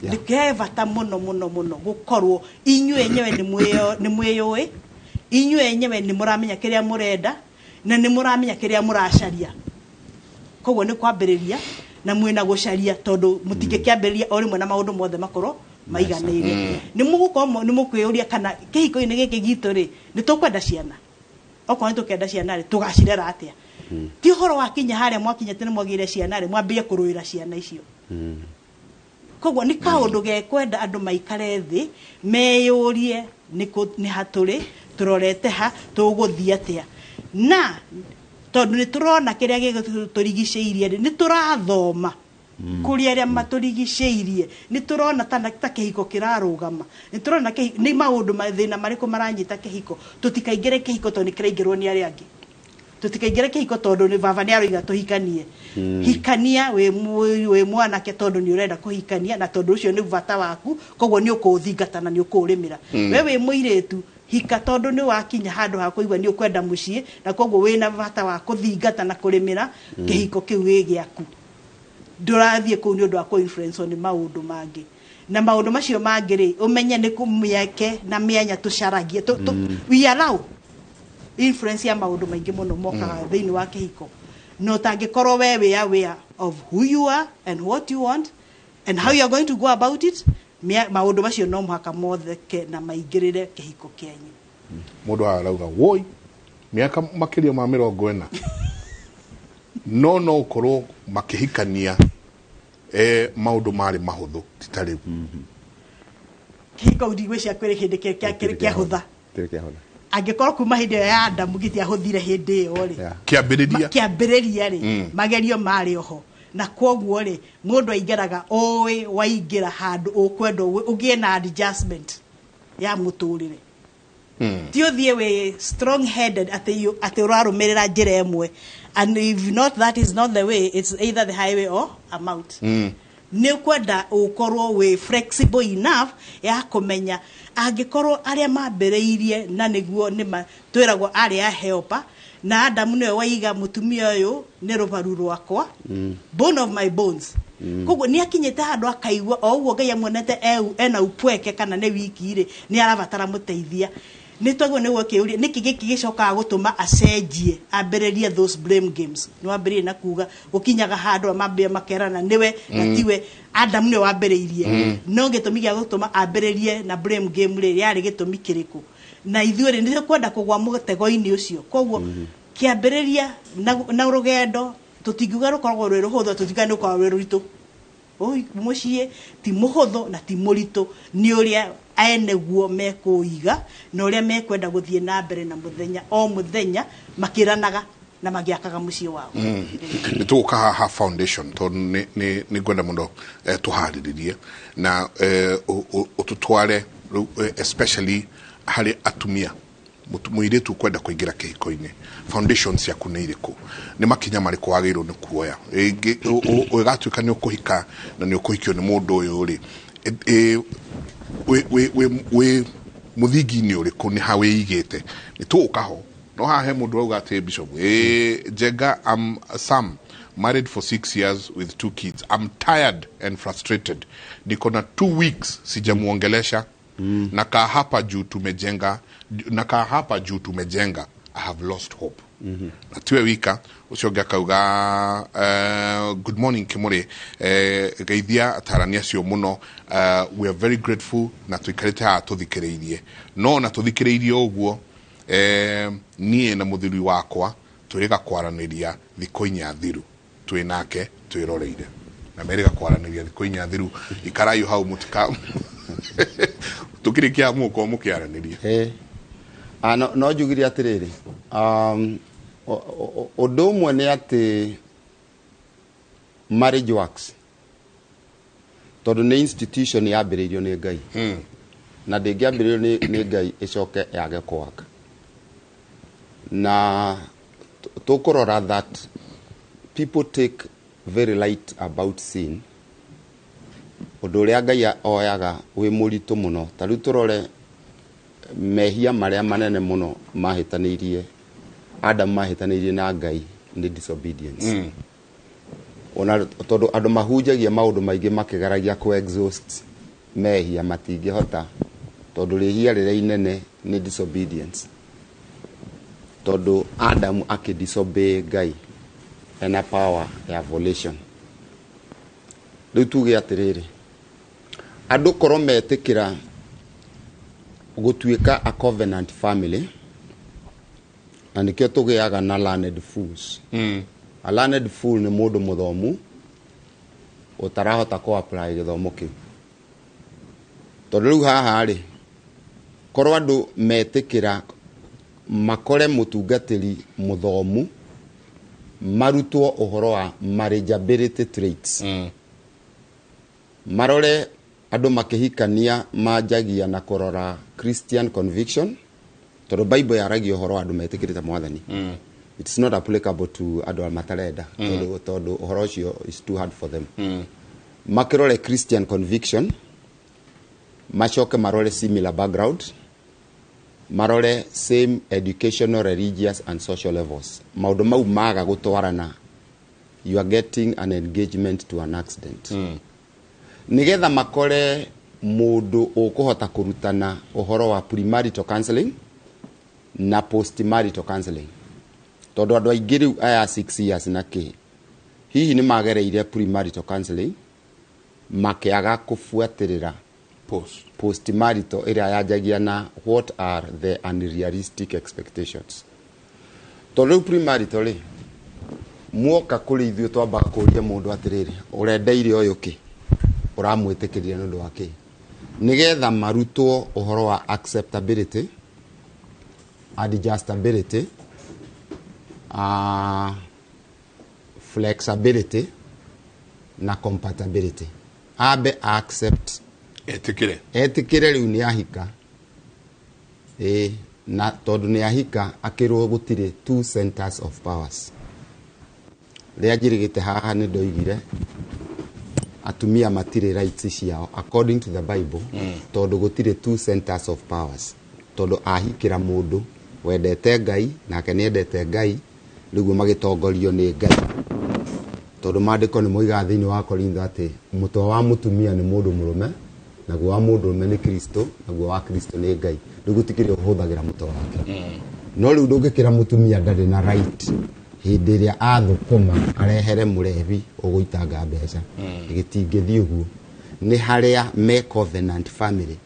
Nĩ he bata mũno mũno mũno gũkorwo inyuĩ enyewe nĩ mwĩyũĩ, inyuĩ enyewe nĩ mũramenya kĩrĩa mũrenda, na nĩ mũramenya kĩrĩa mũracaria. Koguo nĩ kwambĩrĩria na mwĩna gũcaria, tondũ mũtingĩkĩambĩrĩria o rĩmwe na maũndũ mothe makorwo maiganĩire. Nĩ mũgũkorwo nĩ mũkwĩyũria kana kĩhiko-inĩ gĩkĩ gitũ rĩ, nĩ tũkwenda ciana. Okorwo nĩ tũkenda ciana rĩ, tũgacirera atĩa? Ti ũhoro wa kinya harĩa mwakinyĩte nĩ mwagĩire ciana rĩ, mwambie kũrũĩra ciana icio. Koguo nĩ kaũndũ gekwenda andũ maikare thĩ, meyũrie nĩ ha tũrĩ, tũrorete ha, tũgũthiĩ atĩa. Na tondũ nĩ tũrona kĩrĩa gĩtũrigicĩirie rĩ, nĩ tũrathoma kũrĩ arĩa matũrigicĩirie, nĩ tũrona ta kĩhiko kĩrarũgama, nĩ tũrona nĩ maũndũ mathĩna marĩkũ maranyita kĩhiko. Tũtikaingĩre kĩhiko tondũ nĩ kĩraingĩrwo nĩ arĩa angĩ. Tũtikaingĩre kĩhiko tondũ nĩ baba nĩ aroiga tũhikanie. Hikania wĩ mwanake tondũ nĩ ũrenda kũhikania, na tondũ ũcio nĩ bata waku, koguo nĩ ũkũũthingata na nĩ ũkũũrĩmĩra. We wĩ mũirĩtu, hika tondũ nĩ wakinya handũ ha kũigua nĩ ũkwenda mũciĩ, na koguo wĩna bata wa kũthingata na kũrĩmĩra kĩhiko kĩu gĩ gĩaku. Ndũrathiĩ kũu nĩ ũndũ wa kũ-influence nĩ maũndũ mangĩ. Na maũndũ macio mangĩ rĩ, ũmenye nĩ kũmĩeke na mĩanya tũcaragie. We allow influence ya maũndũ maingĩ mũno mokaga thĩinĩ wa kĩhiko. No ũtangĩkorwo we wĩ aware of who you are and what you want and how you are going to go about it, maũndũ macio no mũhaka motheke na maingĩrĩre kĩhiko kĩanyu. Mũndũ arauga woi mĩaka makĩria ma 40 no ũkorwo makĩhikania, maũndũ marĩ mahũthũ ti ta rĩu. Kĩhiko ndigwĩciria kwĩrĩ hĩndĩ kĩahũtha. Kĩrĩ kĩahũtha. Angĩkorwo kuma hĩndĩ ĩyo ya Adamu gĩtiahũthire hĩndĩ ĩyo rĩ. Kĩambĩrĩria. Kĩambĩrĩria rĩ, magerio marĩ oho. Na kwoguo rĩ, mũndũ aingĩraga ũĩ waingĩra handũ ũkwenda ũgĩe na adjustment ya mũtũrĩre. Ti ũthiĩ wĩ strong headed atĩ ũrarũmĩrĩra njĩra ĩmwe. And if not, that is not the way, it's either the highway or I'm out. Nĩ ũkwenda ũkorwo wĩ flexible enough ya kũmenya angĩkorwo arĩa mambĩrĩirie na nĩguo nĩ twĩragwo arĩ a helper, na Adamu nĩwe waiga mũtumia ũyũ nĩ rũbaru rwakwa, bone of my bones. Koguo nĩ akinyĩte handũ akaigua o ũguo Ngai amuonete ena upweke kana nĩ wiki rĩ, nĩ arabatara mũteithia. Nĩ twagĩrĩirwo nĩ gwĩkĩũria nĩkĩ gĩkĩ gĩcokaga gũtũma acenjie, ambĩrĩrie those blame games. Nĩ wambĩrĩrie na kuga gũkinyaga handũ mambĩrĩria makerana nĩwe na tiwe, Adam nĩwe wambĩrĩirie. No gĩtũmi gĩa gũtũma ambĩrĩrie na blame game rĩ, yarĩ gĩtũmi kĩrĩkũ? Na ithuĩ rĩ, nĩ tũkwenda kũgwa mũtego-inĩ ũcio? Koguo kĩambĩrĩria na rũgendo tũtingiuga rũkoragwo rwĩ rũhũthũ, tũtingiuga nĩ rũkoragwo rwĩ rũritũ. Mũciĩ ti mũhũthũ na ti mũritũ, nĩ ũrĩa eneguo mekũiga na ũrĩa mekwenda gũthiĩ na mbere na mũthenya o mũthenya makĩranaga na magĩakaga mũciĩ wao. Nĩ tũgũka haha foundation, tondũ nĩ ngwenda mũno tũharĩrĩrie na ũtũtware rĩu, especially harĩ atumia, mũirĩtu ũkwenda kũingĩra kĩhiko-inĩ, foundation ciaku nĩ irĩkũ? Nĩ makinya marĩkũ wagĩrĩirwo nĩ kuoya ũgatuĩka nĩ ũkũhika na nĩ ũkũhikio nĩ mũndũ ũyũ rĩ, wĩ mũthingi-inĩ ũrĩkũ, nĩ ha wĩigĩte? Nĩ tũgũka ho, no haha he mũndũ auga atĩ, Bishop Njenga, I'm Sam, married for 6 years with two kids. I'm tired and frustrated. Niko na 2 weeks sijamuongelesha. Nakaa hapa juu tumejenga, nakaa hapa juu tumejenga. I have lost hope." Na tiwe wika. Ũcio ũngĩ akauga, "Good morning Kimuri, geithia atarani acio mũno. We are very grateful na tũikarĩte haha tũthikĩrĩirie, no na tũthikĩrĩirie ũguo, niĩ na mũthuri wakwa twĩrĩga kwaranĩria thikũ 4 thiru, twĩ nake twĩroreire na merĩga kwaranĩria thikũ 4 thiru. Ikarai hau, mũtika tũkĩrĩkia mũkorwo mũkĩaranĩria." Ah, no njugire atĩrĩrĩ, ũndũ ũmwe nĩ atĩ marriage works tondũ nĩ institution yambĩrĩirio nĩ Ngai, na ndĩngĩambĩrĩirio nĩ Ngai ĩcoke yage kũwaka. Na tũkũrora that people take very light about sin, ũndũ ũrĩa Ngai oyaga wĩ mũritũ mũno. Ta rĩu tũrore mehia marĩa manene mũno mahĩtanĩirie Adam, mahĩtanĩirie na Ngai, nĩ disobedience. Ona tondũ andũ mahunjagia maũndũ maingĩ makĩgeragia kũ exhaust mehia, matingĩhota, tondũ rĩhia rĩrĩa inene nĩ disobedience, tondũ Adam akĩdisobey Ngai ena power ya volition. Rĩu tuge atĩrĩrĩ, andũ korwo metĩkĩra gũtuĩka a covenant family, na nĩkĩo tũgĩaga na learned fools. A learned fool nĩ mũndũ mũthomu ũtarahota kũ apply gĩthomo kĩu, tondũ rĩu haha rĩ, korwo andũ metĩkĩra makore mũtungatĩri mũthomu, marutwo ũhoro wa marriageability traits, marore andũ makĩhikania manjagia na kũrora Christian conviction, tondũ Bible yaragia ũhoro wa andũ metĩkĩrĩte Mwathani. It's not applicable to andũ arĩa matarenda, tondũ ũhoro ũcio is too hard for them. Makĩrore Christian conviction, macoke marore similar background, marore same educational, religious and social levels. Maũndũ mau maga gũtwarana, you are getting an engagement to an accident. Nigetha makore mũndũ ũkũhota kũrutana ũhoro wa premarital counseling na postmarital counseling, tondũ andũ aingĩ rĩu aya 6 years na kĩ, hihi nĩ magereire premarital counseling, makĩaga kũbuatĩrĩra post postmarital ĩrĩa yanjagia na what are the unrealistic expectations. Tondũ rĩu premarital rĩ, muoka kũrĩ ithuĩ, twambaga kũria mũndũ atĩrĩrĩ, ũrendeire ũyũ kĩ, ũramwĩtĩkĩria nĩ ũndũ wa kĩ, nĩgetha marutwo ũhoro wa acceptability, adjustability, flexibility na compatibility. Ambe accept, etĩkĩre, etĩkĩre rĩu nĩ ahika, ĩ na tondũ nĩ ahika, akĩrwo gũtirĩ two centers of powers. Rĩrĩa njĩrĩgĩte haha, nĩ ndoigire atumia matirĩ rights ciao according to the Bible, tondũ gũtirĩ two centers of powers, tondũ ahikĩra mũndũ wendete Ngai nake nĩ endete Ngai, rĩguo magĩtongorio nĩ Ngai, tondũ maandĩko nĩ moigaga thĩinĩ wa Korintho atĩ mũtwe wa mũtumia nĩ mũndũ mũrũme. Naguo wa mũndũrũme nĩ Kristo, naguo wa Kristo nĩ Ngai. Rĩu gũtikĩrĩ ũhũthagĩra mũtwe wake. No rĩu ndũngĩkĩra mũtumia ndarĩ na right hĩndĩ ĩrĩa athũkũma arehere mũrebi ũgũitanga mbeca. Gĩtingĩthiĩ ũguo. Nĩ harĩa me covenant family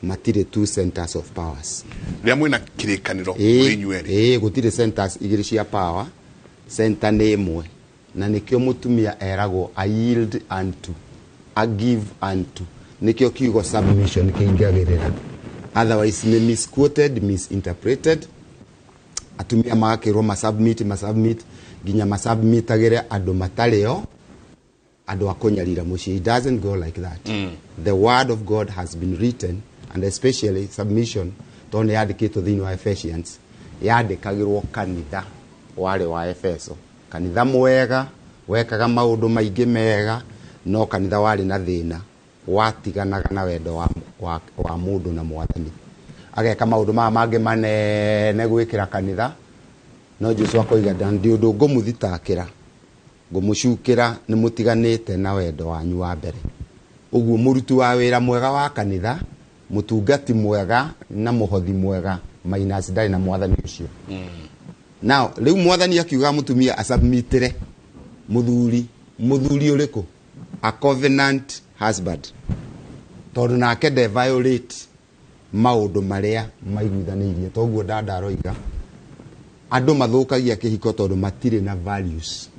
matirĩ two centers of powers. Rĩrĩa mwĩna kĩrĩkanĩro mũrĩ inyuerĩ. Ĩĩ, gũtirĩ centers igĩrĩ cia power, center nĩ ĩmwe. Na nĩkĩo mũtumia eragwo a yield unto, a give unto. Nĩkĩo kiugo submission kĩingagĩrĩra. Otherwise nĩ misquoted, misinterpreted. Atumia magakĩrwo masubmit, masubmit, nginya masubmitagĩre andũ matarĩ o, andũ a kũnyarira mũciĩ. It doesn't go like that. The word of God has been written, and especially submission, tondũ nĩ yandĩkĩtwo thĩinĩ wa Ephesians, yandĩkagĩrwo kanitha warĩ wa Efeso. Kanitha mwega, wekaga maũndũ maingĩ mega, no kanitha warĩ na thĩna, watiganaga na wendo wa mũndũ na mwathani. Ageka maũndũ maya mangĩ manene gwĩkĩra kanitha, no Jesu akoiga ndi ũndũ ngũmũthitakĩra, ngũmũcukĩra nĩ mũtiganĩte na wendo wanyu wa mbere. Ũguo mũruti wa wĩra mwega wa kanitha, mũtungati mwega na mũhothi mwega, minus ndarĩ na mwathani ũcio. Now, rĩu mwathani akiuga mũtumia asubmitire mũthuri, mũthuri ũrĩkũ? A covenant husband. Tondũ nake nde violate maũndũ marĩa maiguithanĩirie. Toguo dada aroiga, andũ mathũkagia kĩhiko tondũ matirĩ na values.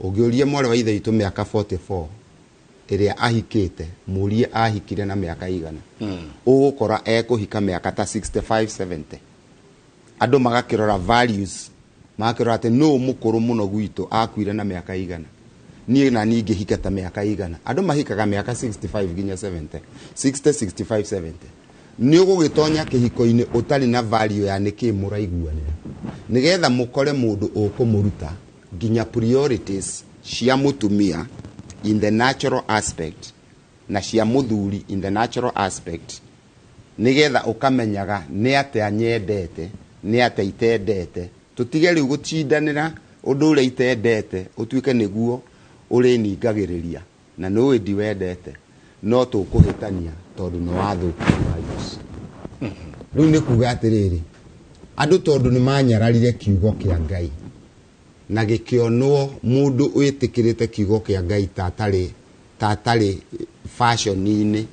Ũngĩũria mwarĩ wa ithe witũ mĩaka 44 ĩrĩa ahikĩte, mũrie ahikire na mĩaka igana. Ũgũkora ekũhika mĩaka ta 65, 70. Andũ magakĩrora values, magakĩrora atĩ nũ mũkũrũ mũno gwitũ akuire na mĩaka igana. Niĩ na niĩ ingĩhika ta mĩaka igana. Andũ mahikaga mĩaka 65 nginya 70. 60, 65, 70. Nĩ ũgũgĩtonya kĩhiko-inĩ ũtarĩ na value ya nĩkĩ mũraiguanĩra. Nĩgetha mũkore mũndũ ũkũmũruta nginya priorities cia mũtumia in the natural aspect na cia mũthuri in the natural aspect, nĩgetha ũkamenyaga nĩ atĩa nyendete, nĩ atĩa itendete. Tũtige rĩu gũcindanĩra ũndũ ũrĩa itendete ũtuĩke nĩguo ũrĩningagĩrĩria na nĩũĩ ndiwendete, no tũkũhĩtania tondũ nĩ wathũkia values. Rĩu nĩ kuga atĩrĩrĩ, andũ tondũ nĩ manyararire kiugo kĩa Ngai na gĩkĩonwo mũndũ wĩtĩkĩrĩte kiugo kĩa Ngai ta atarĩ fashion-inĩ,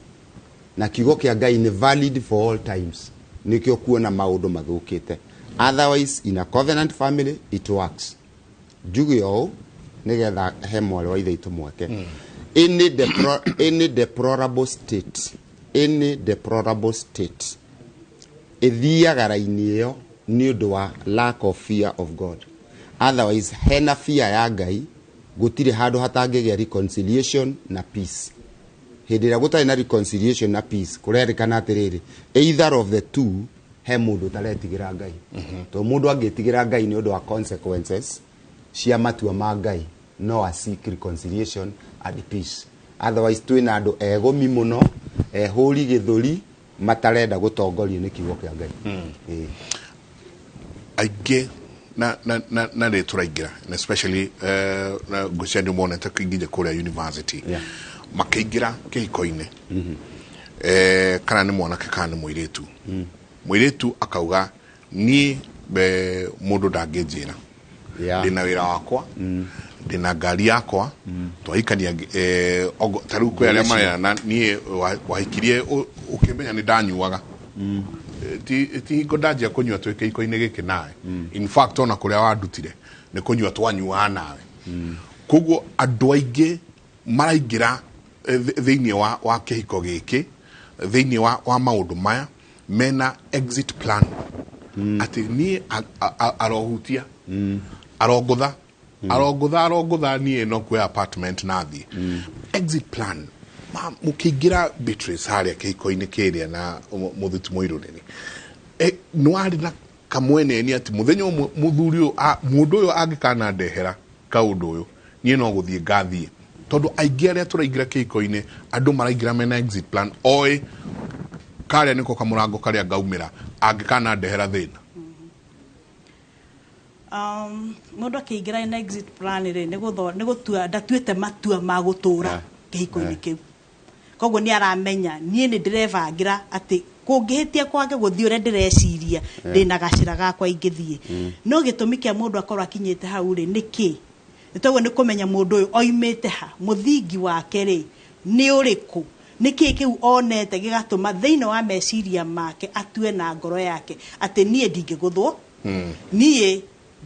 na kiugo kĩa Ngai nĩ valid for all times, nĩkĩo kuona maũndũ mathũkĩte. Otherwise in a covenant family it works. Njuge ũũ nĩgetha he mwarĩ wa ithe witũ mweke. Any deplorable state, any deplorable state ĩthiaga raini ĩyo nĩ ũndũ wa lack of fear of God. Otherwise hena fear ya Ngai gũtirĩ handũ hatangĩgĩa reconciliation na peace. Hĩndĩ ĩrĩa gũtarĩ na reconciliation na peace, kũrerĩkana atĩrĩrĩ, either of the two he mũndũ ũtaretigĩra Ngai. Tondũ mũndũ angĩtigĩra Ngai nĩ ũndũ wa consequences cia matua ma Ngai, no a seek reconciliation and peace. Otherwise twĩna andũ egũmi mũno, ehũri gĩthũri, matarenda gũtongorio nĩ kiugo kĩa Ngai. Aingĩ na rĩ tũraingĩra, and especially na ngwĩciria nĩ monete nginya kũrĩa university. Makĩingĩra kĩhiko-inĩ. Kana nĩ mwanake kana nĩ mũirĩtu. Mũirĩtu akauga niĩ mũndũ ndangĩnjĩra. Ndĩna wĩra wakwa, ndĩna ngari yakwa, twahikania, ta rĩu kwĩ arĩa marera niĩ wahikirie ũkĩmenya nĩ ndanyuaga. Ti hingo ndanjia kũnyua twĩ kĩhiko-inĩ gĩkĩ nawe. In fact ona kũrĩa wandutire nĩ kũnyua twanyuaga nawe. Koguo andũ aingĩ maraingĩra thĩinĩ wa kĩhiko gĩkĩ, thĩinĩ wa maũndũ maya mena exit plan. Atĩ niĩ arohutia, arongotha, arongotha, arongotha niĩ no kuoya apartment na thiĩ. Exit plan. Mũkĩingĩra Beatrice harĩa kĩhiko-inĩ kĩrĩa na mũthuti mũirũrĩri. Nĩ warĩ na kamweneni atĩ mũthenya ũmwe mũthuri ũyũ, mũndũ ũyũ angĩkanandehera kaũndũ ũyũ, niĩ no gũthiĩ ngathiĩ. Tondũ aingĩ arĩa tũraingĩra kĩhiko-inĩ, andũ maraingĩra mena exit plan. Oĩ, karĩa nĩko kamũrango karĩa ngaumĩra, angĩkanandehera thĩna. Mũndũ akĩingĩra na exit plan rĩ, nĩ gũtua, ndatuĩte matua ma gũtũra kĩhiko-inĩ kĩu. Koguo nĩ aramenya niĩ nĩ ndĩrebangĩra atĩ kũngĩhĩtia kwake gũthiĩ ũrĩa ndĩreciria, ndĩna gacĩra gakwa ingĩthiĩ. No gĩtũmi kĩa mũndũ akorwo akinyĩte hau rĩ, nĩ kĩ? Nĩ toguo nĩ kũmenya mũndũ ũyũ oimĩte ha, mũthingi wake rĩ nĩ ũrĩkũ, nĩ kĩĩ kĩu onete gĩgatũma thĩinĩ wa meciria make atue na ngoro yake atĩ niĩ ndingĩgũthwo, niĩ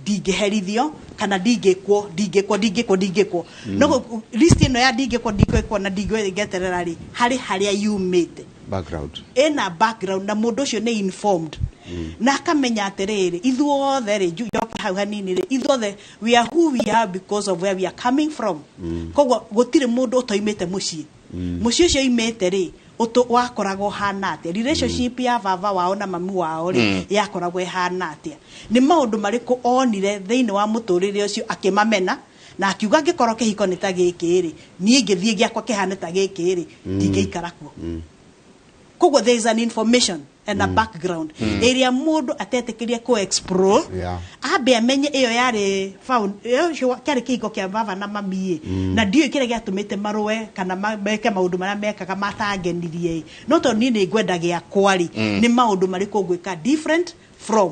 ndingĩherithio, kana ndingĩkwo, ndingĩkwo, ndingĩkwo, ndingĩkwo. No list ĩno ya ndingĩkwo, ndingĩkwo na ndingĩgeterera rĩ, harĩ harĩa yumĩte. Background. Ĩna background, na mũndũ ũcio nĩ informed na akamenya atĩrĩrĩ, ithuothe rĩ, njoke hau hanini rĩ, ithuothe we are who we are because of where we are coming from. Koguo gũtirĩ mũndũ ũtoimĩte mũciĩ. Mũciĩ ũcio oimĩte rĩ, wakoragwo hana atĩa? Relationship ya baba wao na mami wao rĩ, yakoragwo ĩhana atĩa? Nĩ maũndũ marĩkũ onire thĩinĩ wa mũtũrĩre ũcio akĩmamena na akiuga angĩkorwo kĩhiko nĩ ta gĩkĩ rĩ, niĩ ingĩthiĩ gĩakwa kĩhane ta gĩkĩ rĩ, ndingĩikara kuo. Koguo there is an information and a background ĩrĩa mũndũ atetĩkĩrie kũ explore, ambe amenye ĩyo yarĩ found ĩyo ũcio kĩarĩ kĩhiko kĩa baba na mami ĩ, na ndiũĩ kĩrĩa gĩatũmĩte marũe kana meke maũndũ marĩa mekaga matangenirie ĩ, no tondũ niĩ nĩ ngwenda gĩakwa rĩ, nĩ maũndũ marĩkũ ngwĩka different from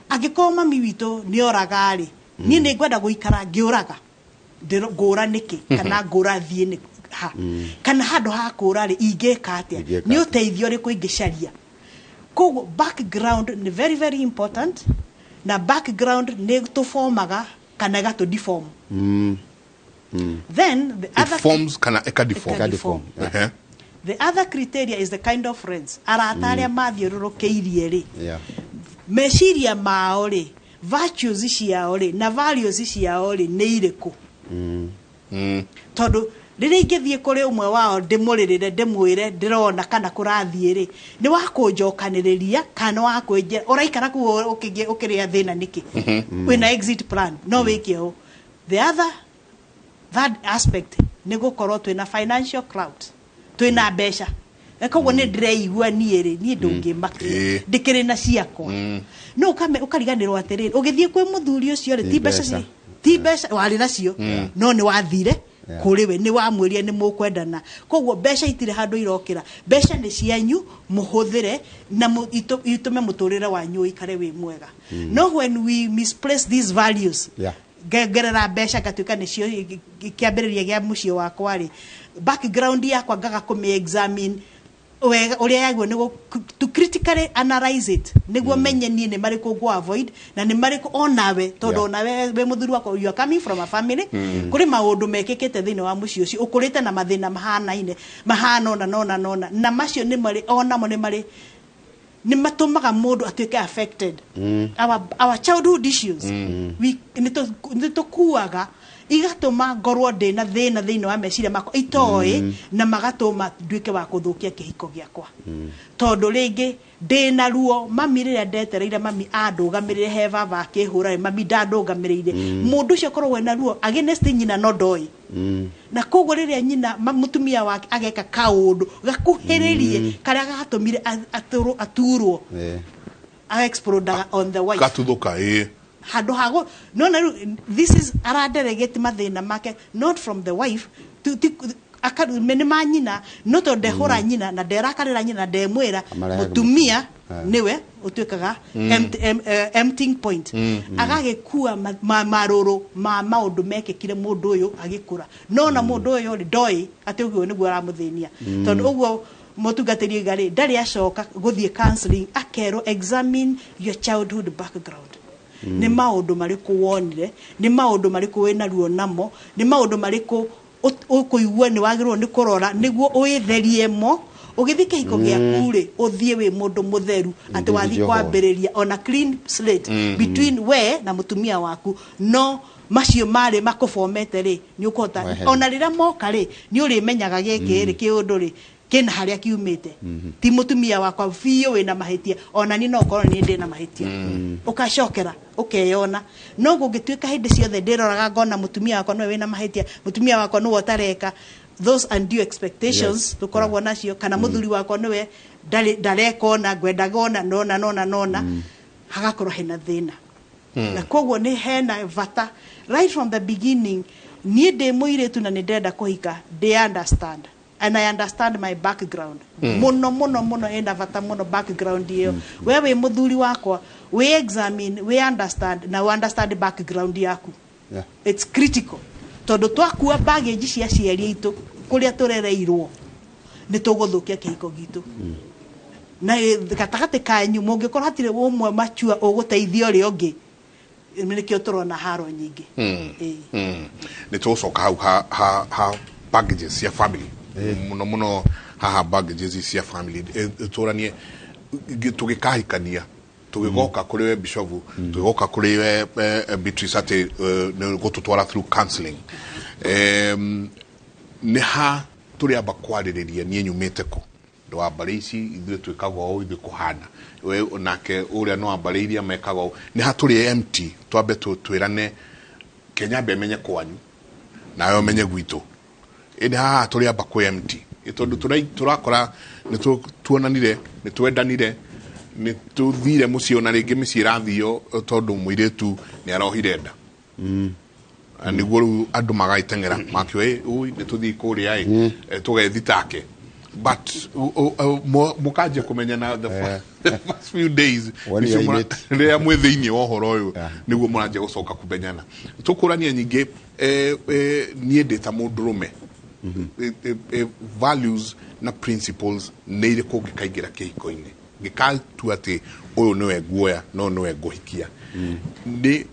angĩkorwo mami witũ nĩ oraga rĩ, niĩ nĩ ngwenda gũikara ngĩũraga. Ngũra nĩkĩ kana ngũra thiĩ nĩ ha, kana handũ ha kũra rĩ, ingĩka atĩa? Ingĩka Nĩ atĩa? ũteithio ũrĩkũ ingĩcaria? Koguo background nĩ very very important, na background nĩ tũformaga kana ĩgatũ deform. Then the It other forms kana ĩka deform. Ĩka deform. Ehe. The other criteria is the kind of friends, arata arĩa mathiũrũrũkĩirie rĩ, meciria mao rĩ, virtues ciao rĩ na values ciao rĩ nĩ irĩkũ? Tondũ rĩrĩa ingĩthiĩ kũrĩ ũmwe wao ndĩmũrĩrĩre, ndĩmwĩre ndĩrona kana kũrathiĩ rĩ, nĩ wa kũnjokanĩrĩria kana wa kwĩnjĩra ũraikara kũu ũkĩrĩa thĩna nĩkĩ? Wĩna exit plan, no wĩke ũũ. The other third aspect nĩ gũkorwo twĩna financial clout, twĩna mbeca. Na koguo nĩ ndĩreigua niĩ rĩ, niĩ ndũngĩmakia, ndĩkĩrĩ na ciakwa. No ũkariganĩrwo atĩrĩrĩ, ũgĩthiĩ kwĩ mũthuri ũcio rĩ, ti mbeca mbeca. Ti mbeca warĩ nacio, no nĩ wathire kũrĩ we, nĩ wamwĩrire nĩ mũkwendana. Koguo mbeca itirĩ handũ irokĩra, mbeca nĩ cianyu, mũhũthĩre na itũme mũtũrĩre wanyu ũikare wĩ mwega. No when we misplace these values, ngerera mbeca ngatuĩka nĩcio kĩambĩrĩria gĩa mũciĩ wakwa rĩ, background yakwa ngaga kũmĩ examine wega ũrĩa yagĩrĩirwo nĩ to critically analyze it, nĩguo menye niĩ nĩ marĩkũ ngũ avoid na nĩ marĩkũ onawe, tondũ onawe wĩ mũthuri wakwa, you are coming from a family, kũrĩ maũndũ mekĩkĩte thĩinĩ wa mũciĩ ũcio, ũkũrĩte na mathĩna mahanaine mahana ona nona nona, na macio nĩ marĩ onamo nĩ marĩ nĩ matũmaga mũndũ atuĩke affected. Our childhood issues, nĩ tũkuaga igatũma ngorwo ndĩna thĩna thĩinĩ wa meciria makwa itoĩ, na magatũma nduĩke wa kũthũkia kĩhiko gĩakwa, tondũ rĩngĩ ndĩna ruo. Mami rĩrĩa ndetereire mami andũgamĩrĩre he baba akĩhũra rĩ, mami ndandũgamĩrĩire. Mũndũ ũcio akoragwo ena ruo against nyina, no ndoĩ. Na koguo rĩrĩa nyina mũtumia wake ageka kaũndũ gakuhĩrĩrie karĩa gatũmire aturwo, explodaga on the wife. Gatuthũka ĩ. Handũ ha no na rĩu this is aradelegate mathĩna make not from the wife nĩ ma nyina, no tondũ ndehũra nyina na nderakarĩra nyina na ndemwĩra Amarehaga mũtumia mũtumia. Nĩwe ũtuĩkaga emptying point, agagĩkua marũrũ ma maũndũ mekĩkire mũndũ ũyũ agĩkũra. No na mũndũ ũyũ rĩ, ndoĩ atĩ ũguo nĩguo aramũthĩnia, tondũ ũguo mũtungatĩri oiga rĩ, ndarĩ acoka gũthiĩ counseling akerwo, "Examine your childhood background. Nĩ maũndũ marĩkũ wonire? Nĩ maũndũ marĩkũ wĩna ruo namo? Nĩ maũndũ marĩkũ ũkũigua nĩ wagĩrĩirwo nĩ kũrora nĩguo wĩtherie mo ũgĩthiĩ kĩhiko gĩaku rĩ, ũthiĩ wĩ mũndũ mũtheru atĩ wathiĩ Individual?" kwambĩrĩria ona clean slate between we na mũtumia waku. No macio marĩ makũbomete rĩ, nĩ ũkũhota Weherie. ona rĩrĩa moka rĩ, nĩ ũrĩmenyaga gĩkĩ rĩ, kĩũndũ rĩ kĩna harĩa kiumĩte, ti mũtumia wakwa biũ wĩna mahĩtia, ona niĩ no ũkorwo niĩ ndĩna mahĩtia. Ũkacokera ũkeyona. No gũngĩtuĩka hĩndĩ ciothe ndĩroraga ngona mũtumia wakwa nĩwe wĩna mahĩtia, mũtumia wakwa nĩwe ũtareka, those undue expectations tũkoragwo nacio, kana mũthuri wakwa nĩwe ndareka ona ngwendaga ona nona nona nona, hagakorwo hena thĩna. Na koguo nĩ hena bata right from the beginning, niĩ ndĩ mũirĩtu na nĩ ndĩrenda kũhika, ndĩ understand And I understand my background. Muno muno muno ina bata muno background iyo. We wi muthuri wakwa, we examine, we understand na we understand background yaku. Yeah. It's critical. Tondu twakua baggage cia aciari aitu kuria turereirwo ni tuguthukia kihiko gitu. Na gatagati kanyu mungikorwo hatire umwe machua uguteithia uria ungi, nikio turona haro nyingi. Ni tugucoka hau ha baggages cia family. Muno muno haha baggages cia family turanie tugikahikania tugigoka kuri we Bishofu, tugigoka kuri we Beatrice ati ni gututwara through counseling. Ni ha turiamba kwaririria nie nyumite ku ndo ambare ici ithuĩ twĩkaga ũũ, ithuĩ kũhana we nake ũrĩa no ambare iria mekaga ũũ. Nĩ ha tũrĩ empty twambe twĩrane Kenya mbe menye kwanyu nawe ũmenye gwitũ, ĩndĩ haha tũrĩ amba kwĩ empty tondũ tũrakora nĩ tuonanire, nĩ twendanire, nĩ tũthire mũciĩ, ona rĩngĩ mĩciĩ ĩrathio tondũ mũirĩtu nĩ arohire nda. Nĩguo rĩu andũ magaiteng'era makiuga ĩ nĩ tũthiĩ kũrĩa ĩ tũgethitake. But mukanjia kũmenyana the first few days rĩrĩa mwĩ thĩinĩ wa ũhoro ũyũ nĩguo mũranjia gũcoka kũmenyana. Tũkũrania nyingĩ niĩ ndĩ ta mũndũrũme, values na principles nĩ irĩkũ ngĩkaingĩra kĩhiko-inĩ ngĩkatua atĩ ũyũ nĩwe nguoya no nĩwe ngũhikia, nĩ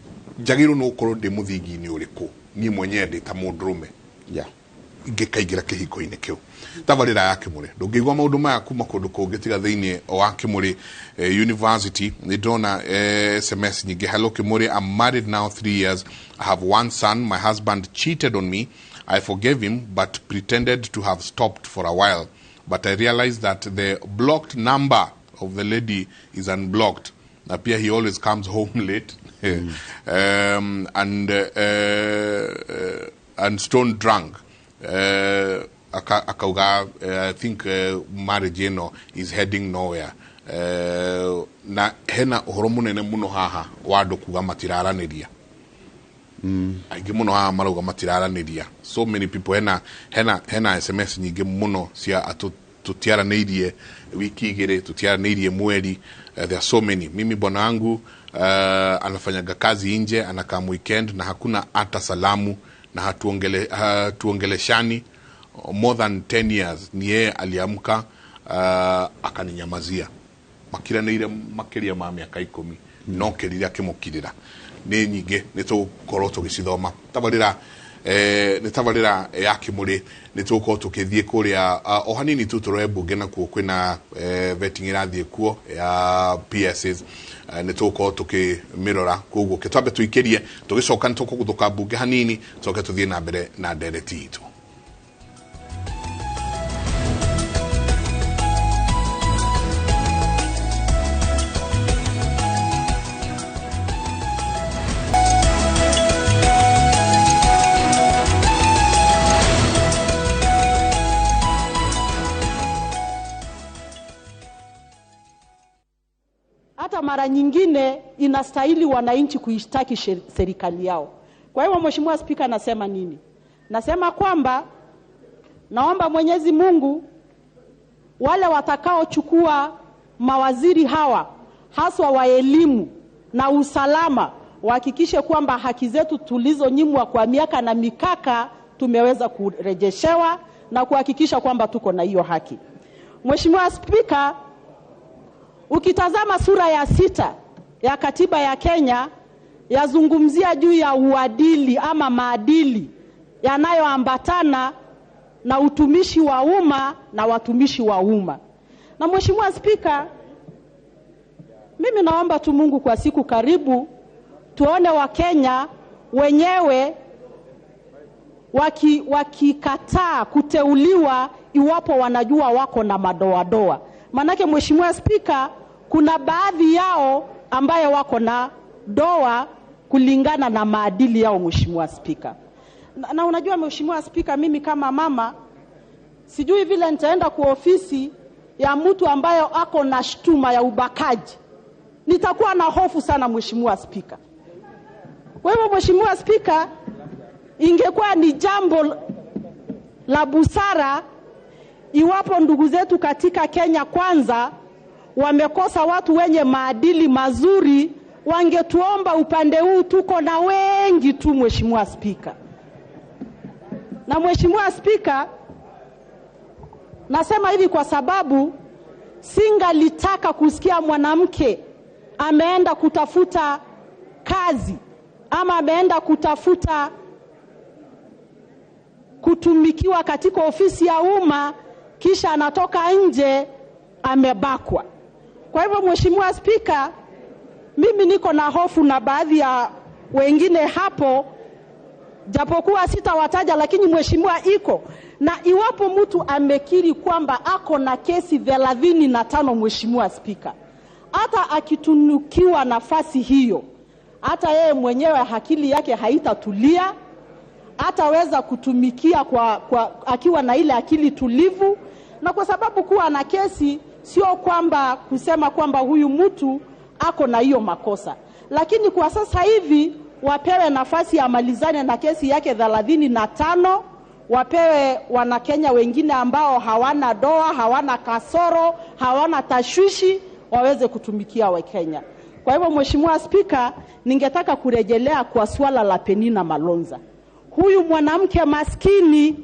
njagĩrĩirwo nĩ gũkorwo ndĩ mũthingi-inĩ ũrĩkũ niĩ mwenyewe ndĩ ta mũndũrũme ngĩkaingĩra kĩhiko-inĩ kĩu. Tabarĩra ya Kĩmũrĩ ndũngĩigua maũndũ maya kuma kũndũ kũngĩ tiga thĩinĩ wa Kĩmũrĩ University. Nĩ ndona SMS nyingĩ. Hello Kĩmũrĩ, I'm married now 3 years. I have one son. My husband cheated on me. I forgave him but pretended to have stopped for a while. But I realized that the blocked number of the lady is unblocked. Na pia he always comes home late. And stone drunk. Akauga, I think marriage ino is heading nowhere. Na hena uhoro munene muno haha wa andu kuga matiraraniria. Aingĩ muno haha marauga matiraraniria. So many people hena SMS nyingĩ muno cia tutiaranĩirie wiki igĩrĩ, tutiaranĩirie mweri. There are so many. Mimi bwana wangu anafanyaga kazi nje, anakaa weekend na hakuna hata salamu na hatuongeleshani more than 10 years. Ni yeye aliamka akaninyamazia makiranĩire makĩria ma mĩaka 10 no kĩrire akĩmũkirĩra. Nĩ nyingĩ nĩ tũgũkorwo tũgĩcithoma. Tabarĩra nĩ tabarĩra ya Kĩmũrĩ nĩ tũgũkorwo tũkĩthiĩ kũrĩa o hanini tu tũroe mbunge nakuo kwĩna vetting ĩrathiĩ kuo ya PSs, nĩ tũgũkorwo tũkĩmĩrora. Koguo kĩtwambe tũikĩrie, tũgĩcoka nĩ tũkũgũthũka mbunge hanini, tũcoke tũthiĩ na mbere na ndereti itũ. Hata mara nyingine inastahili wananchi kuishtaki serikali yao. Kwa hiyo Mheshimiwa Spika, nasema nini? Nasema kwamba naomba Mwenyezi Mungu wale watakaochukua mawaziri hawa haswa wa elimu na usalama wahakikishe kwamba haki zetu tulizonyimwa kwa miaka na mikaka tumeweza kurejeshewa na kuhakikisha kwamba tuko na hiyo haki. Mheshimiwa Spika, ukitazama sura ya 6 ya katiba ya Kenya yazungumzia juu ya uadili ama maadili yanayoambatana na utumishi wa umma na watumishi wa umma. Na Mheshimiwa Spika, mimi naomba tu Mungu kwa siku karibu tuone Wakenya wenyewe wakikataa kuteuliwa iwapo wanajua wako na madoadoa. Manake Mheshimiwa Spika, kuna baadhi yao ambaye wako na doa kulingana na maadili yao, Mheshimiwa Spika. Na unajua Mheshimiwa Spika, mimi kama mama sijui vile nitaenda kwa ofisi ya mtu ambayo ako na shtuma ya ubakaji. Nitakuwa na hofu sana Mheshimiwa Spika. Kwa hivyo Mheshimiwa Spika, ingekuwa ni jambo la busara Iwapo ndugu zetu katika Kenya Kwanza wamekosa watu wenye maadili mazuri, wangetuomba upande huu, tuko na wengi tu, Mheshimiwa Spika. Na Mheshimiwa Spika, nasema hivi kwa sababu singalitaka kusikia mwanamke ameenda kutafuta kazi ama ameenda kutafuta kutumikiwa katika ofisi ya umma kisha anatoka nje amebakwa. Kwa hivyo Mheshimiwa Spika, mimi niko na hofu na baadhi ya wengine hapo, japokuwa sitawataja, lakini mheshimiwa iko na iwapo mtu amekiri kwamba ako na kesi 35, Mheshimiwa Spika, hata akitunukiwa nafasi hiyo, hata yeye mwenyewe akili yake haitatulia, hataweza kutumikia kwa akiwa na ile akili tulivu. Na kwa sababu kuwa na kesi sio kwamba kusema kwamba huyu mtu ako na hiyo makosa, lakini kwa sasa hivi wapewe nafasi amalizane na kesi yake 35, wapewe Wanakenya wengine ambao hawana doa, hawana kasoro, hawana tashwishi, waweze kutumikia Wakenya. Kwa hivyo Mheshimiwa Spika, ningetaka kurejelea kwa swala la Penina Malonza. Huyu mwanamke maskini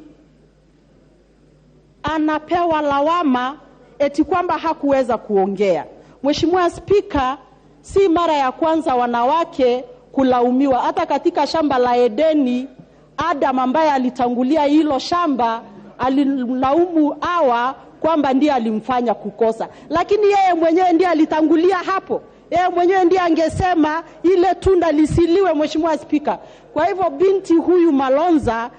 anapewa lawama eti kwamba hakuweza kuongea. Mheshimiwa Spika, si mara ya kwanza wanawake kulaumiwa. Hata katika shamba la Edeni, Adam ambaye alitangulia hilo shamba alilaumu Hawa kwamba ndiye alimfanya kukosa, lakini yeye mwenyewe ndiye alitangulia hapo. Yeye mwenyewe ndiye angesema ile tunda lisiliwe, Mheshimiwa Spika. Kwa hivyo binti huyu Malonza,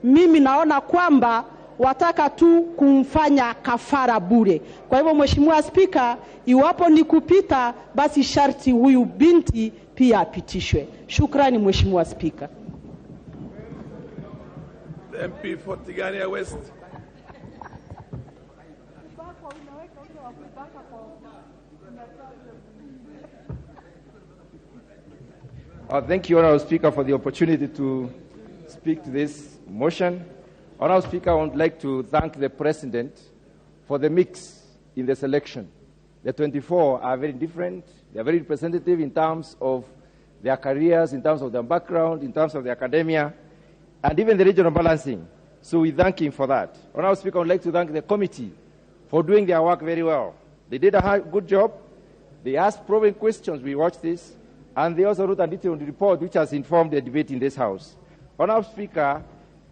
mimi naona kwamba wataka tu kumfanya kafara bure. Kwa hivyo Mheshimiwa Spika, iwapo ni kupita, basi sharti huyu binti pia apitishwe. Shukrani Mheshimiwa Spika. The MP for Tigania West. Thank you, Honourable Speaker, for the opportunity to speak to this motion. Honourable Speaker, I would like to thank the President for the mix in the selection. The 24 are very different. They are very representative in terms of their careers, in terms of their background, in terms of their academia, and even the regional balancing. So we thank him for that. Honourable Speaker, I would like to thank the committee for doing their work very well. They did a good job. They asked probing questions. We watched this. And they also wrote a detailed report which has informed the debate in this House. Honourable Speaker,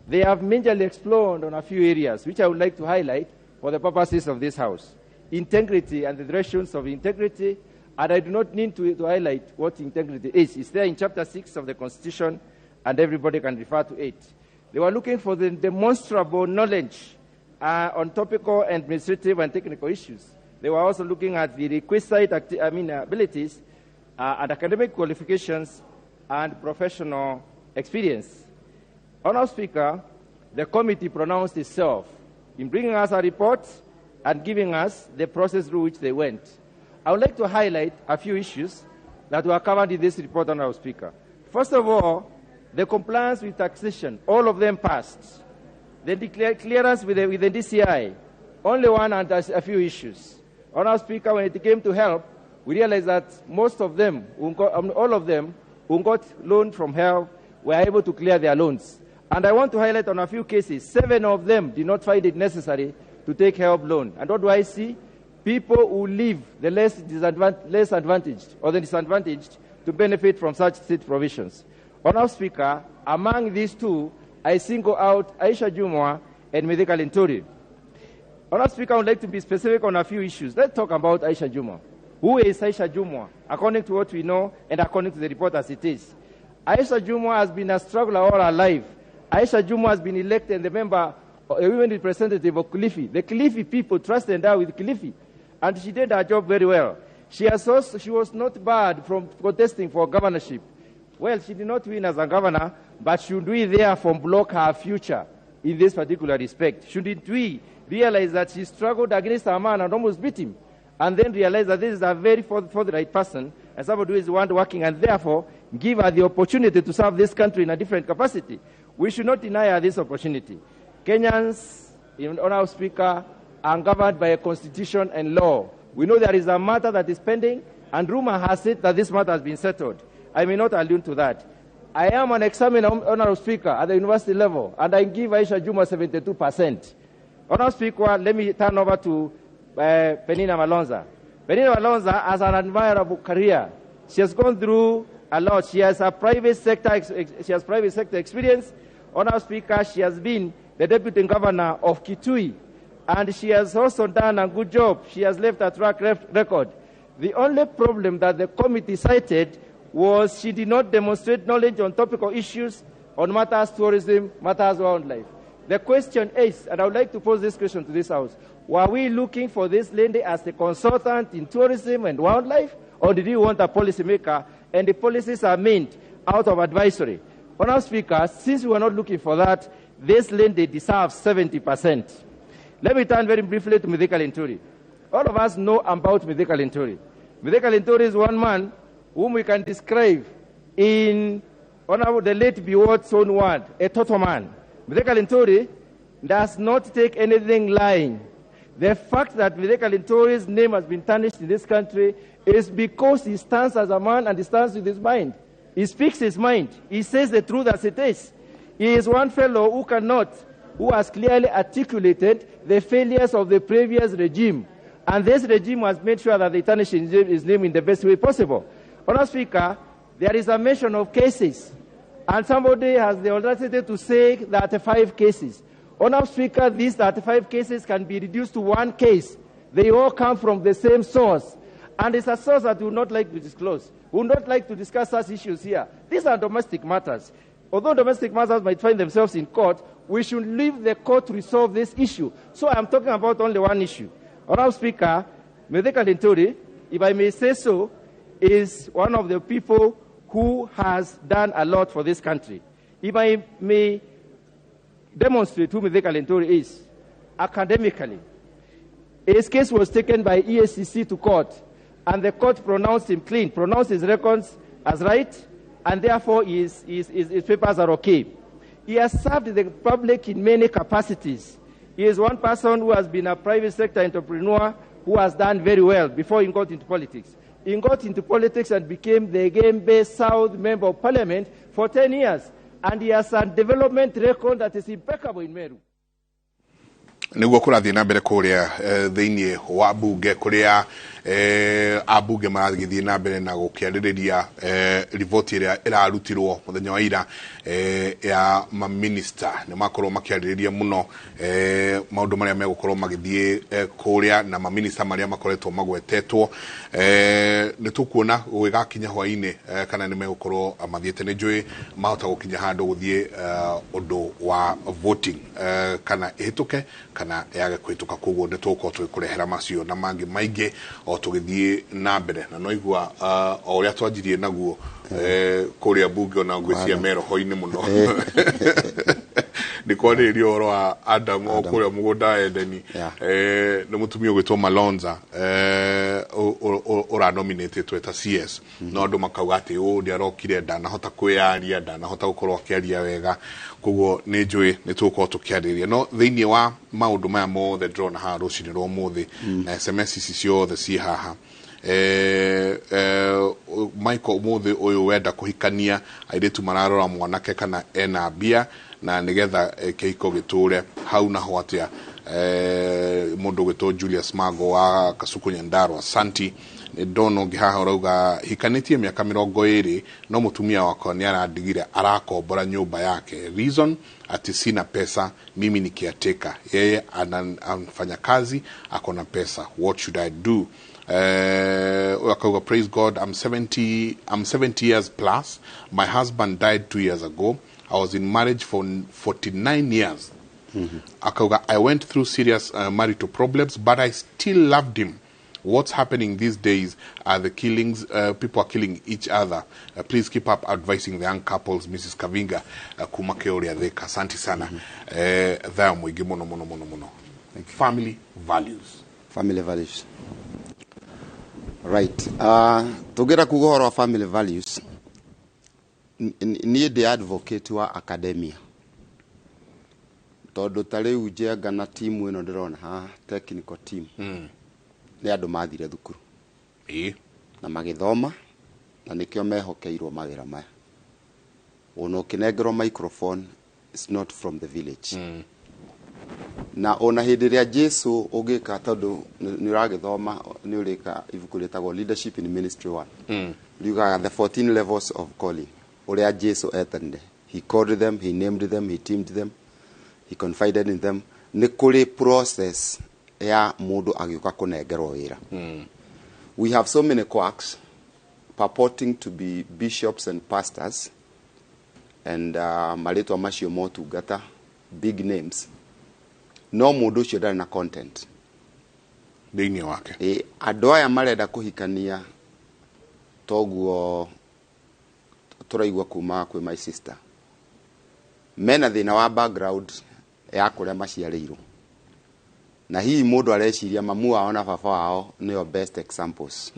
they have majorly explored on a few areas, which I would like to highlight for the purposes of this House. Integrity and the directions of integrity, and I do not need to highlight what integrity is. It's there in Chapter 6 of the Constitution, and everybody can refer to it. They were looking for the demonstrable knowledge on topical, administrative, and technical issues. They were also looking at the requisite abilities and academic qualifications and professional experience. Honourable Speaker, the committee pronounced itself in bringing us a report and giving us the process through which they went. I would like to highlight a few issues that were covered in this report, Honourable Speaker. First of all, the compliance with taxation, all of them passed. The clearance with the DCI, only one and a few issues. Honourable Speaker, when it came to help, we realized that most of them, all of them who got loan from help, were able to clear their loans. And I want to highlight on a few cases, 7 of them did not find it necessary to take help loan. And what do I see? People who live the less advantaged or the disadvantaged to benefit from such state provisions. Honourable Speaker, among these two, I single out Aisha Jumwa and Mithika Linturi. Honourable Speaker, I would like to be specific on a few issues. Let's talk about Aisha Jumwa. Who is Aisha Jumwa? According to what we know and according to the report as it is. Aisha Jumwa has been a struggler all her life. Aisha Jumwa has been elected the member, a women representative of Kilifi. The Kilifi people trusted her with Kilifi, and she did her job very well. She was not barred from contesting for governorship. Well, she did not win as a governor, but should we therefore block her future in this particular respect? Shouldn't we realize that she struggled against her man and almost beat him, and then realize that this is a very forthright person and somebody who is one working, and therefore give her the opportunity to serve this country in a different capacity? We should not deny her this opportunity. Kenyans in Honorable Speaker, are governed by a constitution and law. We know there is a matter that is pending, and rumor has it that this matter has been settled. I may not allude to that. I am an examiner, Honorable Speaker, at the university level, and I give Aisha Juma 72%. Honorable Speaker, let me turn over to Penina Malonza. Penina Malonza has an admirable career. She has gone through a lot. She has a private sector, she has private sector experience. Honorable Speaker, she has been the deputy governor of Kitui, and she has also done a good job. She has left a track record. The only problem that the committee cited was she did not demonstrate knowledge on topical issues on matters tourism, matters wildlife. The question is, and I would like to pose this question to this House, were we looking for this lady as a consultant in tourism and wildlife, or did you want a policymaker? And the policies are made out of advisory. Honorable Speaker, since we were not looking for that, this lady deserves 70%. Let me turn very briefly to Mithika Linturi. All of us know about Mithika Linturi. Mithika Linturi is one man whom we can describe in Honorable the late Biwot's own word, a total man. Mithika Linturi does not take anything lying. The fact that Mithika Linturi's name has been tarnished in this country is because he stands as a man and he stands with his mind. He speaks his mind. He says the truth as it is. He is one fellow who cannot, who has clearly articulated the failures of the previous regime. And this regime has made sure that they tarnish his name in the best way possible. Honorable Speaker, there is a mention of cases, and somebody has the audacity to say 35 cases. Honorable Speaker, these 35 cases can be reduced to one case. They all come from the same source. And it's a source that we would not like to disclose. We would not like to discuss such issues here. These are domestic matters. Although domestic matters might find themselves in court, we should leave the court to resolve this issue. So I'm talking about only one issue. Honorable Speaker, Mithika Linturi, if I may say so, is one of the people who has done a lot for this country. If I may demonstrate who Mithika Linturi is academically, his case was taken by EACC to court, and the court pronounced him clean, pronounced his records as right, and therefore his papers are okay. He has served the public in many capacities. He is one person who has been a private sector entrepreneur who has done very well before he got into politics. He got into politics and became the Gembe South Member of Parliament for 10 years. And he has a development record that is impeccable in Meru. Niguo kũrathiĩ na mbere kũrĩa thĩinĩ wa bunge kũrĩa ambunge maragĩthiĩ na mbere na gũkĩarĩrĩria riboti ĩrĩa ĩrarutirwo mũthenya wa ira ya maminista. Nĩ makorwo makĩarĩrĩria mũno maũndũ marĩa megũkorwo magĩthiĩ kũrĩa na maminista marĩa makoretwo magwetetwo. Nĩ tũkuona gũgĩgakinya hwainĩ kana nĩ megũkorwo mathiĩte, nĩ njũĩ mahota gũkinya handũ gũthiĩ ũndũ wa voting kana ĩhĩtũke kana yage kũhĩtũka. Koguo nĩ tũgũkorwo tũgĩkũrehera macio na mangĩ maingĩ o tũgĩthiĩ na mbere. Na no igua o ũrĩa twanjirie naguo kũrĩa bunge ona ngwĩciria me roho-inĩ mũno nĩ kwarĩrĩria ũhoro wa Adam o kũrĩa mũgũnda wa Edeni. Nĩ mũtumia ũgwĩtwo Malonza ũranominĩtĩtwo ta CS, no andũ makauga atĩ ũũ nĩarokire ndanahota kwĩyaria, ndanahota gũkorwo akĩaria wega. Koguo nĩ njũĩ nĩ tũgũkorwo tũkĩarĩrĩria. No thĩinĩ wa maũndũ maya mothe ndĩrona haha rũcinĩ rwa ũmũthĩ na SMS ici ciothe ciĩ haha, Michael ũmũthĩ ũyũ wenda kũhikania airĩtu mararora mwanake kana ena mbia na nĩgetha kĩhiko gĩtũre hau naho atĩa. Mũndũ ũgwĩtwo Julius Mago wa Kasuku Nyandarua Santi ndona ũngĩ haha ũrauga hikanĩtie mĩaka 20 no mũtumia wakwa nĩ arandigire arakombora nyũmba yake, reason ati sina pesa, mimi ni caretaker, yeye anafanya kazi ako na pesa, what should I do? Akauga praise God, I'm 70 years plus, my husband died 2 years ago, I was in marriage for 49 years. Akauga I went through serious marital problems, but I still loved him. What's happening these days are the killings. People are killing each other. Please keep up advising the young couples, Mrs. Kavinga. Kuma keoria theka. Asante sana. Thayo mwingi muno muno muno muno. Family values. Family values. Right. Tugera kuga horo family values. Niĩ ndĩ advocate wa academia. Tondũ ta rĩu Njenga na timu ĩno ndĩrona haha, technical team, nĩ andũ mathire thukuru na magĩthoma, na nĩkĩo mehokeirwo mawĩra maya. Ona ũkĩnengerwo microphone is not from the village. Na ona hĩndĩ ĩrĩa Jesu ũngĩka, tondũ nĩ ũragĩthoma, nĩ ũrĩka ibuku rĩtagwo Leadership in Ministry 1, riugaga the 14 levels of calling, ũrĩa Jesu etanire. He called them, he named them, he teamed them, he confided in them. Nĩ kũrĩ process ya mũndũ agĩũka kũnengerwo wĩra. We have so many quacks purporting to be bishops and pastors and marĩtwa macio motungata, big names, no mũndũ ũcio ndarĩ na content thĩinĩ wake. Ĩ, andũ aya marenda kũhikania, toguo tũraigua kuma kwĩ my sister, mena thĩna wa background ya kũrĩa maciarĩirwo, na hihi mũndũ areciria mamu wao na baba wao nĩo best examples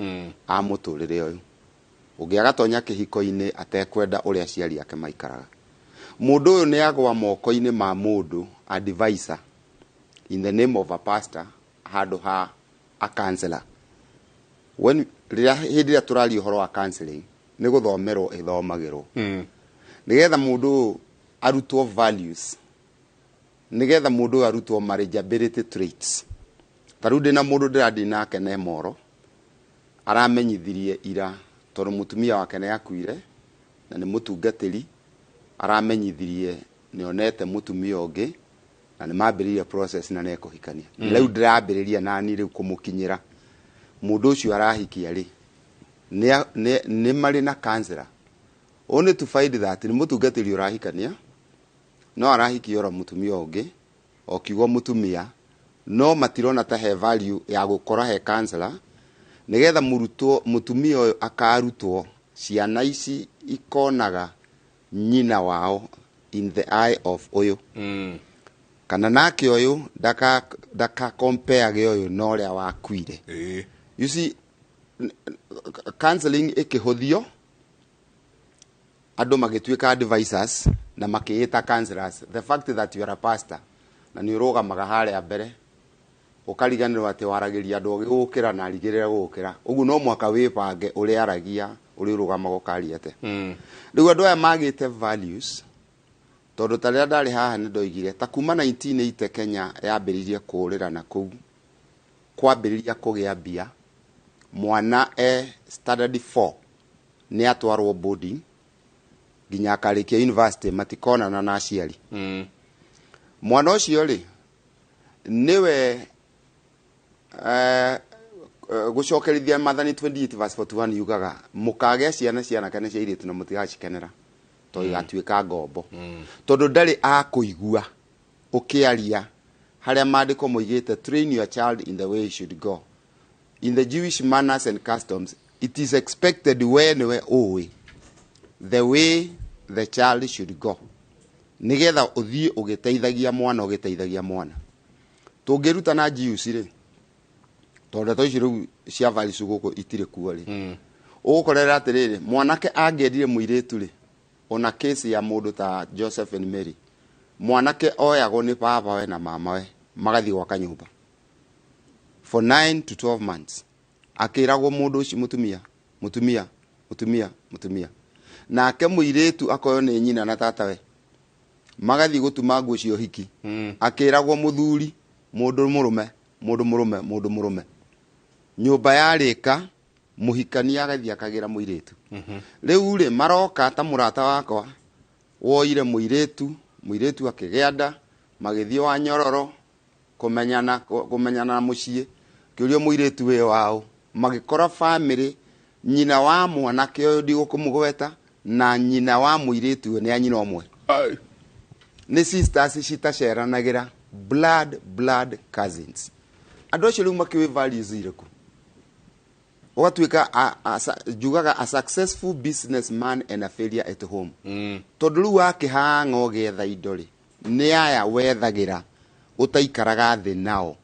a mũtũrĩre ũyũ. Ũngĩ agatonya kĩhiko-inĩ atekwenda ũrĩa aciari ake maikaraga. Mũndũ ũyũ nĩ agwa moko-inĩ ma mũndũ advisor in the name of a pastor handũ ha a counselor. When rĩrĩa hĩndĩ ĩrĩa tũraria ũhoro wa counseling, nĩ gũthomerwo ĩthomagĩrwo nĩgetha mũndũ ũyũ arutwo values, nĩgetha mũndũ ũyũ arutwo marriageability traits. Ta rĩu ndĩna mũndũ ndĩrandi nake na moro aramenyithirie ira, tondũ mũtumia wake nĩ akuire na nĩ mũtungatĩri, aramenyithirie nĩ onete mũtumia ũngĩ na nĩ mambĩrĩirie process na nĩ ekũhikania. Rĩu ndĩrambĩrĩria nani rĩu kũmũkinyĩra mũndũ ũcio arahikia rĩ, nĩ marĩ na counselor, only to find that nĩ mũtungatĩri ũrahikania, no arahikia oro mũtumia ũngĩ, o kiugo mũtumia, no matirona ta he value ya gũkora he counselor nĩgetha mũrutwo mũtumia ũyũ akarutwo, ciana ici ikonaga nyina wao in the eye of ũyũ, kana nake ũyũ ndaka compare ũyũ na ũrĩa wakuire. You see, counseling ĩkĩhũthio, andũ magĩtuĩka advisors na makĩĩta counselors. The fact that you are a pastor na nĩ ũrũgamaga harĩa mbere, ũkariganĩrwo atĩ waragĩria andũ ũgĩgũkĩra na arigĩrĩra gũgũkĩra ũguo, no mwaka wĩbange ũrĩa aragia, ũrĩa ũrũgamaga ũkaria atĩa. Rĩu andũ aya magĩte values, tondũ ta rĩrĩa ndarĩ haha nĩ ndoigire ta kuma 1980 Kenya yambĩrĩirie kũũrĩra na kũu kwambĩrĩria kũgĩa mbia, mwana e standard 4 nĩ atwarwo boarding nginya akarĩkia university, matikonana na aciari. Mwana ũcio rĩ, nĩwe gũcokerithia Mathani 28 verse 41 yugaga mũkagĩa ciana cia anake na cia airĩtu na mũtigacikenera tondũ igatuĩka ngombo, tondũ ndarĩ akũigua ũkĩaria harĩa maandĩko moigĩte, "Train your child in the way he should go." In the Jewish manners and customs, it is expected we nĩwe ũĩ the way the child should go, nĩgetha ũthiĩ ũgĩteithagia mwana, ũgĩteithagia mwana. Tũngĩruta na Jews rĩ, tondũ ndeto ici rĩu cia values gũkũ itirĩ kuo rĩ, ũgũkorera atĩrĩrĩ, mwanake angĩendire mũirĩtu rĩ, ona kesi ya mũndũ ta Joseph and Mary, mwanake oyagwo nĩ baba we na mama we, magathiĩ gwaka nyũmba for 9 to 12 months, akĩragwo mũndũ ũcio mũtumia, mũtumia, mũtumia, mũtumia, nake mũirĩtu akoywo nĩ nyina na tata we, magathiĩ gũtuma nguo cia ũhiki, akĩragwo mũthuri, mũndũ mũrũme, mũndũ mũrũme, mũndũ mũrũme. Nyũmba yarĩka, mũhikania agathiĩ akagĩra mũirĩtu. Rĩu rĩ, maroka ta mũrata wakwa woire mũirĩtu, mũirĩtu akĩgĩa nda, magĩthiĩ wa nyororo kũmenyana, kũmenyana na mũciĩ, kĩũrio mũirĩtu wĩ wao, magĩkora family nyina wa mwanake ũyũ ndigũkũmũgweta na nyina wa mũirĩtu ũyũ nĩ a nyina ũmwe. Ai. Nĩ sisters citaceranagĩra, blood cousins. Andũ acio rĩu makĩũĩ values irĩkũ? Ũgatuĩka njugaga a successful businessman and a failure at home, tondũ rĩu wakĩhang'a ũgĩetha indo rĩ, nĩ aya wethagĩra ũtaikaraga thĩ nao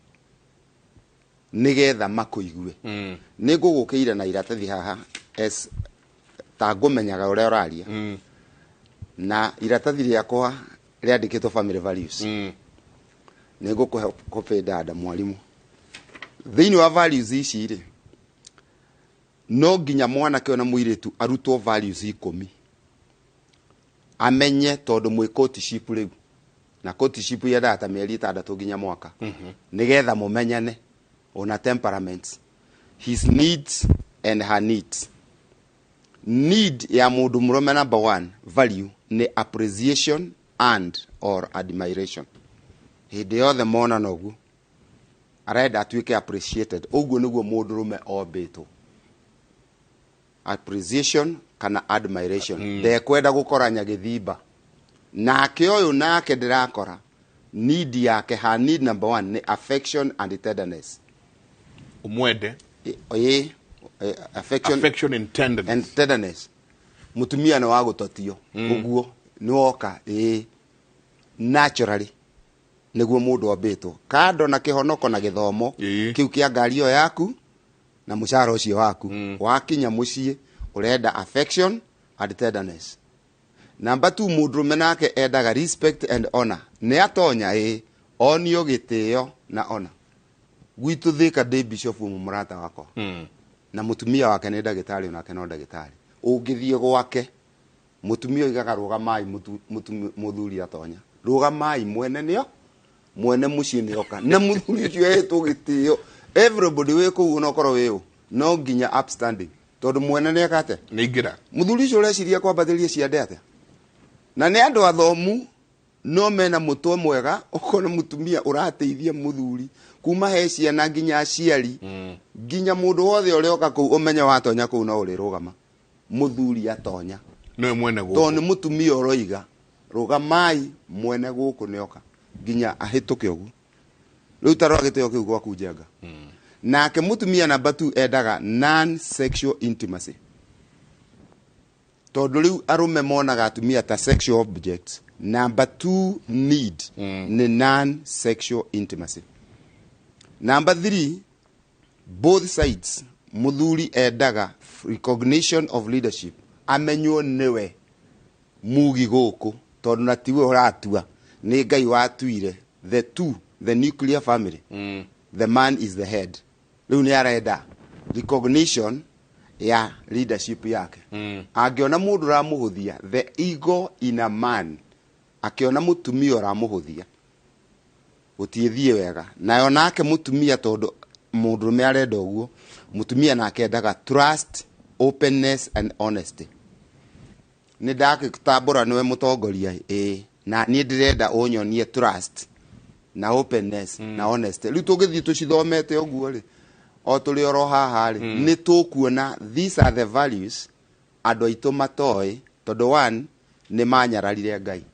nĩgetha makũigue. Nĩ ngũgũkĩire na iratathi haha as ta ngũmenyaga ũrĩa ũraria, na iratathi rĩakwa rĩandĩkĩtwo family values. Nĩ ngũkũhe kobe dada mwarimũ. Thĩinĩ wa values ici rĩ, no nginya mwanake ona mũirĩtu arutwo values 10 amenye, tondũ mwĩ courtship rĩu, na courtship yendaga ta mĩeri 6 nginya mwaka, nĩgetha mũmenyane ona temperaments, his needs and her needs. Need ya mũndũ mũrũme, number one value nĩ appreciation and or admiration. Hĩndĩ yothe monana ũguo, arenda atuĩke appreciated. Ũguo nĩguo mũndũrũme ombĩtwo, appreciation kana admiration. Ndekwenda gũkora nyagĩthimba nake ũyũ, nake ndĩrakora need yake, her need number one nĩ affection and tenderness. Umwende. Ĩ, affection, affection and tenderness. And tenderness. Mutumia nĩ wa gũtotio ũguo nĩ woka, ĩ, naturally nĩguo mũndũ ambĩtwo kando na kĩhonoko na gĩthomo kĩu kĩa ngari ĩyo yaku na mũcara ũcio waku. Wakinya mũciĩ ũrenda affection and tenderness. Number two, mũndũrũme nake endaga respect and honor. Nĩ atonya, ĩ, onio gĩtĩo na honor. Gwitũ Thĩka ndĩ bishop ũmwe mũrata wakwa, na mũtumia wake nĩ ndagĩtarĩ, onake no ndagĩtarĩ. Ũngĩthiĩ gwake, mũtumia oigaga, "Rũgamai." Mũthuri atonya, "Rũgamai, mwene nĩo mwene mũciĩ nĩoka." Na mũthuri ũcio ehetwo gĩtĩo, everybody wĩ kũu, onokorwo wĩ ũ, no nginya upstanding, tondũ mwene nĩeka atĩa? Nĩingĩra. Mũthuri ũcio ũreciria kwambatĩria ciande atĩa? Na nĩ andũ athomu, no mena mũtwe mwega. Ũkona mũtumia ũrateithia mũthuri kuma he ciana nginya aciari, nginya mũndũ wothe ũrĩa oka kũu. Ũmenye watonya kũu no ũrĩrũgama mũthuri atonya, nĩwe mwene tondũ gũkũ. Nĩ mũtumia ũroiga, "Rũgamai, mwene gũkũ nĩoka," nginya ahĩtũke ũguo. Rĩu tarora gĩtĩo kĩu gwaku njenga. Nake mũtumia number two endaga non sexual intimacy, tondũ rĩu arũme monaga atumia ta sexual objects. Number two need nĩ non sexual intimacy. Number three, both sides, mũthuri endaga recognition of leadership, amenywo nĩwe mugi gũkũ, tondũ na tiwe ũratua, nĩ Ngai watuire. The two, the nuclear family, the man is the head. Rĩu nĩ arenda recognition ya leadership yake. Angĩona mũndũ ũramũhũthia, the ego in a man, akĩona mũtumia ũramũhũthia, gũtiĩthiĩ wega nayo. Nake mũtumia, tondũ mũndũrũme arenda ũguo, mũtumia nake endaga trust, openness and honesty. Nĩ ndagĩtambũra nĩwe mũtongoria, ĩĩ, na niĩ ndĩrenda ũnyonie trust na openness na honesty. Rĩu tũngĩthiĩ tũcithomete ũguo rĩ, o tũrĩ oro haha rĩ, nĩ tũkuona these are the values andũ aitũ matoĩ, tondũ one, nĩ manyararire Ngai,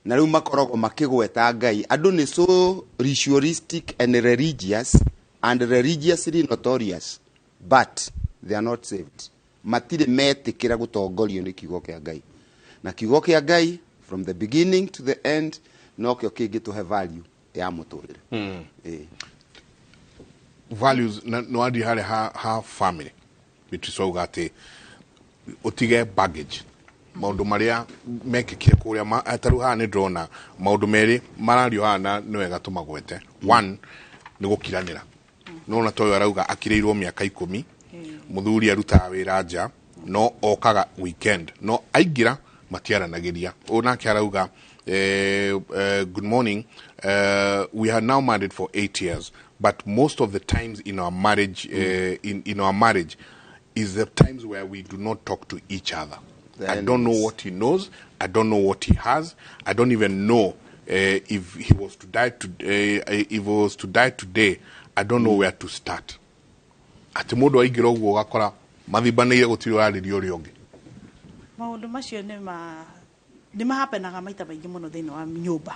na rĩu makoragwo makĩgweta Ngai. Andũ nĩ so ritualistic and religious and religiously notorious, but they are not saved. Matirĩ metĩkĩra gũtongorio nĩ kiugo kĩa Ngai, na kiugo kĩa Ngai from the beginning to the end nokĩo kĩngĩtũhe value ya mũtũrĩre. Ĩĩ. Values na nĩwathiĩ harĩa ha family, Beatrice, wauga atĩ ũtige baggage, maũndũ marĩa mekĩkire kũrĩa ta rĩu haha nĩ ndĩrona maũndũ merĩ marario haha, na nĩ wega tũmagwete. One nĩ gũkiranĩra. Nona ta ũyũ arauga akirĩirwo mĩaka 10. Mũthuri arutaga wĩra nja, no okaga weekend, no aingĩra matiaranagĩria. Ũyũ nake arauga, "Good morning. We are now married for 8 years, but most of the times in our marriage, in our marriage is the times where we do not talk to each other. The I don't know enemies. what he knows. I don't know what he has. I don't even know if he was to die to, if he was to die today, I don't know where to start." Atĩ mũndũ aingĩra ũguo ũgakora mathimbanĩire, gũtirĩ ũrarĩria ũrĩa ũngĩ. Maũndũ macio nĩ ma nĩ mahapenaga maita maingĩ mũno thĩinĩ wa nyũmba,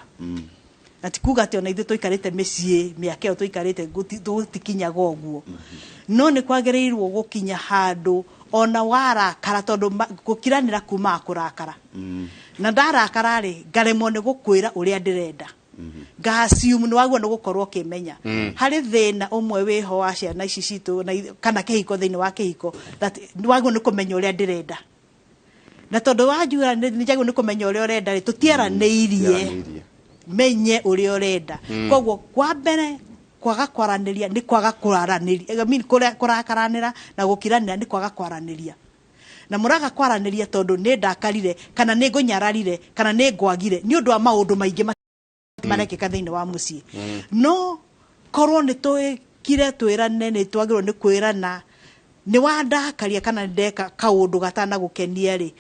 na ti kuga atĩ ona ithuĩ tũikarĩte mĩciĩ mĩaka ĩyo tũikarĩte gũtikinyaga ũguo, no nĩ kwagĩrĩirwo gũkinya handũ ona warakara, tondũ gũkiranĩra kumaga kũrakara, na ndarakara rĩ, ngaremwo nĩ gũkwĩra ũrĩa ndĩrenda, nga-assume nĩ wagwo nĩ gũkorwo ũkĩmenya. Harĩ thĩna ũmwe wĩho wa ciana ici citũ na kana kĩhiko, thĩinĩ wa kĩhiko, that nĩ wagwo nĩ kũmenya ũrĩa ndĩrenda. Na tondũ wanjura nĩ njagĩrĩirwo nĩ kũmenya ũrĩa ũrenda rĩ, tũtiaranĩirie menye ũrĩa ũrenda. Koguo kwa mbere kwaga kwaranĩria nĩ kwaga kwaranĩria, I mean, kũrakaranĩra na gũkiranĩra nĩ kwaga kwaranĩria. Na mũraga kwaranĩria tondũ nĩ ndakarire kana nĩ ngũnyararire kana nĩ ngwagire nĩ ũndũ wa maũndũ maingĩ marekĩka thĩinĩ wa mũciĩ. No korwo nĩ twĩkire twĩrane, nĩ twagĩrĩirwo nĩ kwĩrana nĩ wandakaria kana ndeka kaũndũ gatanagũkenia rĩ,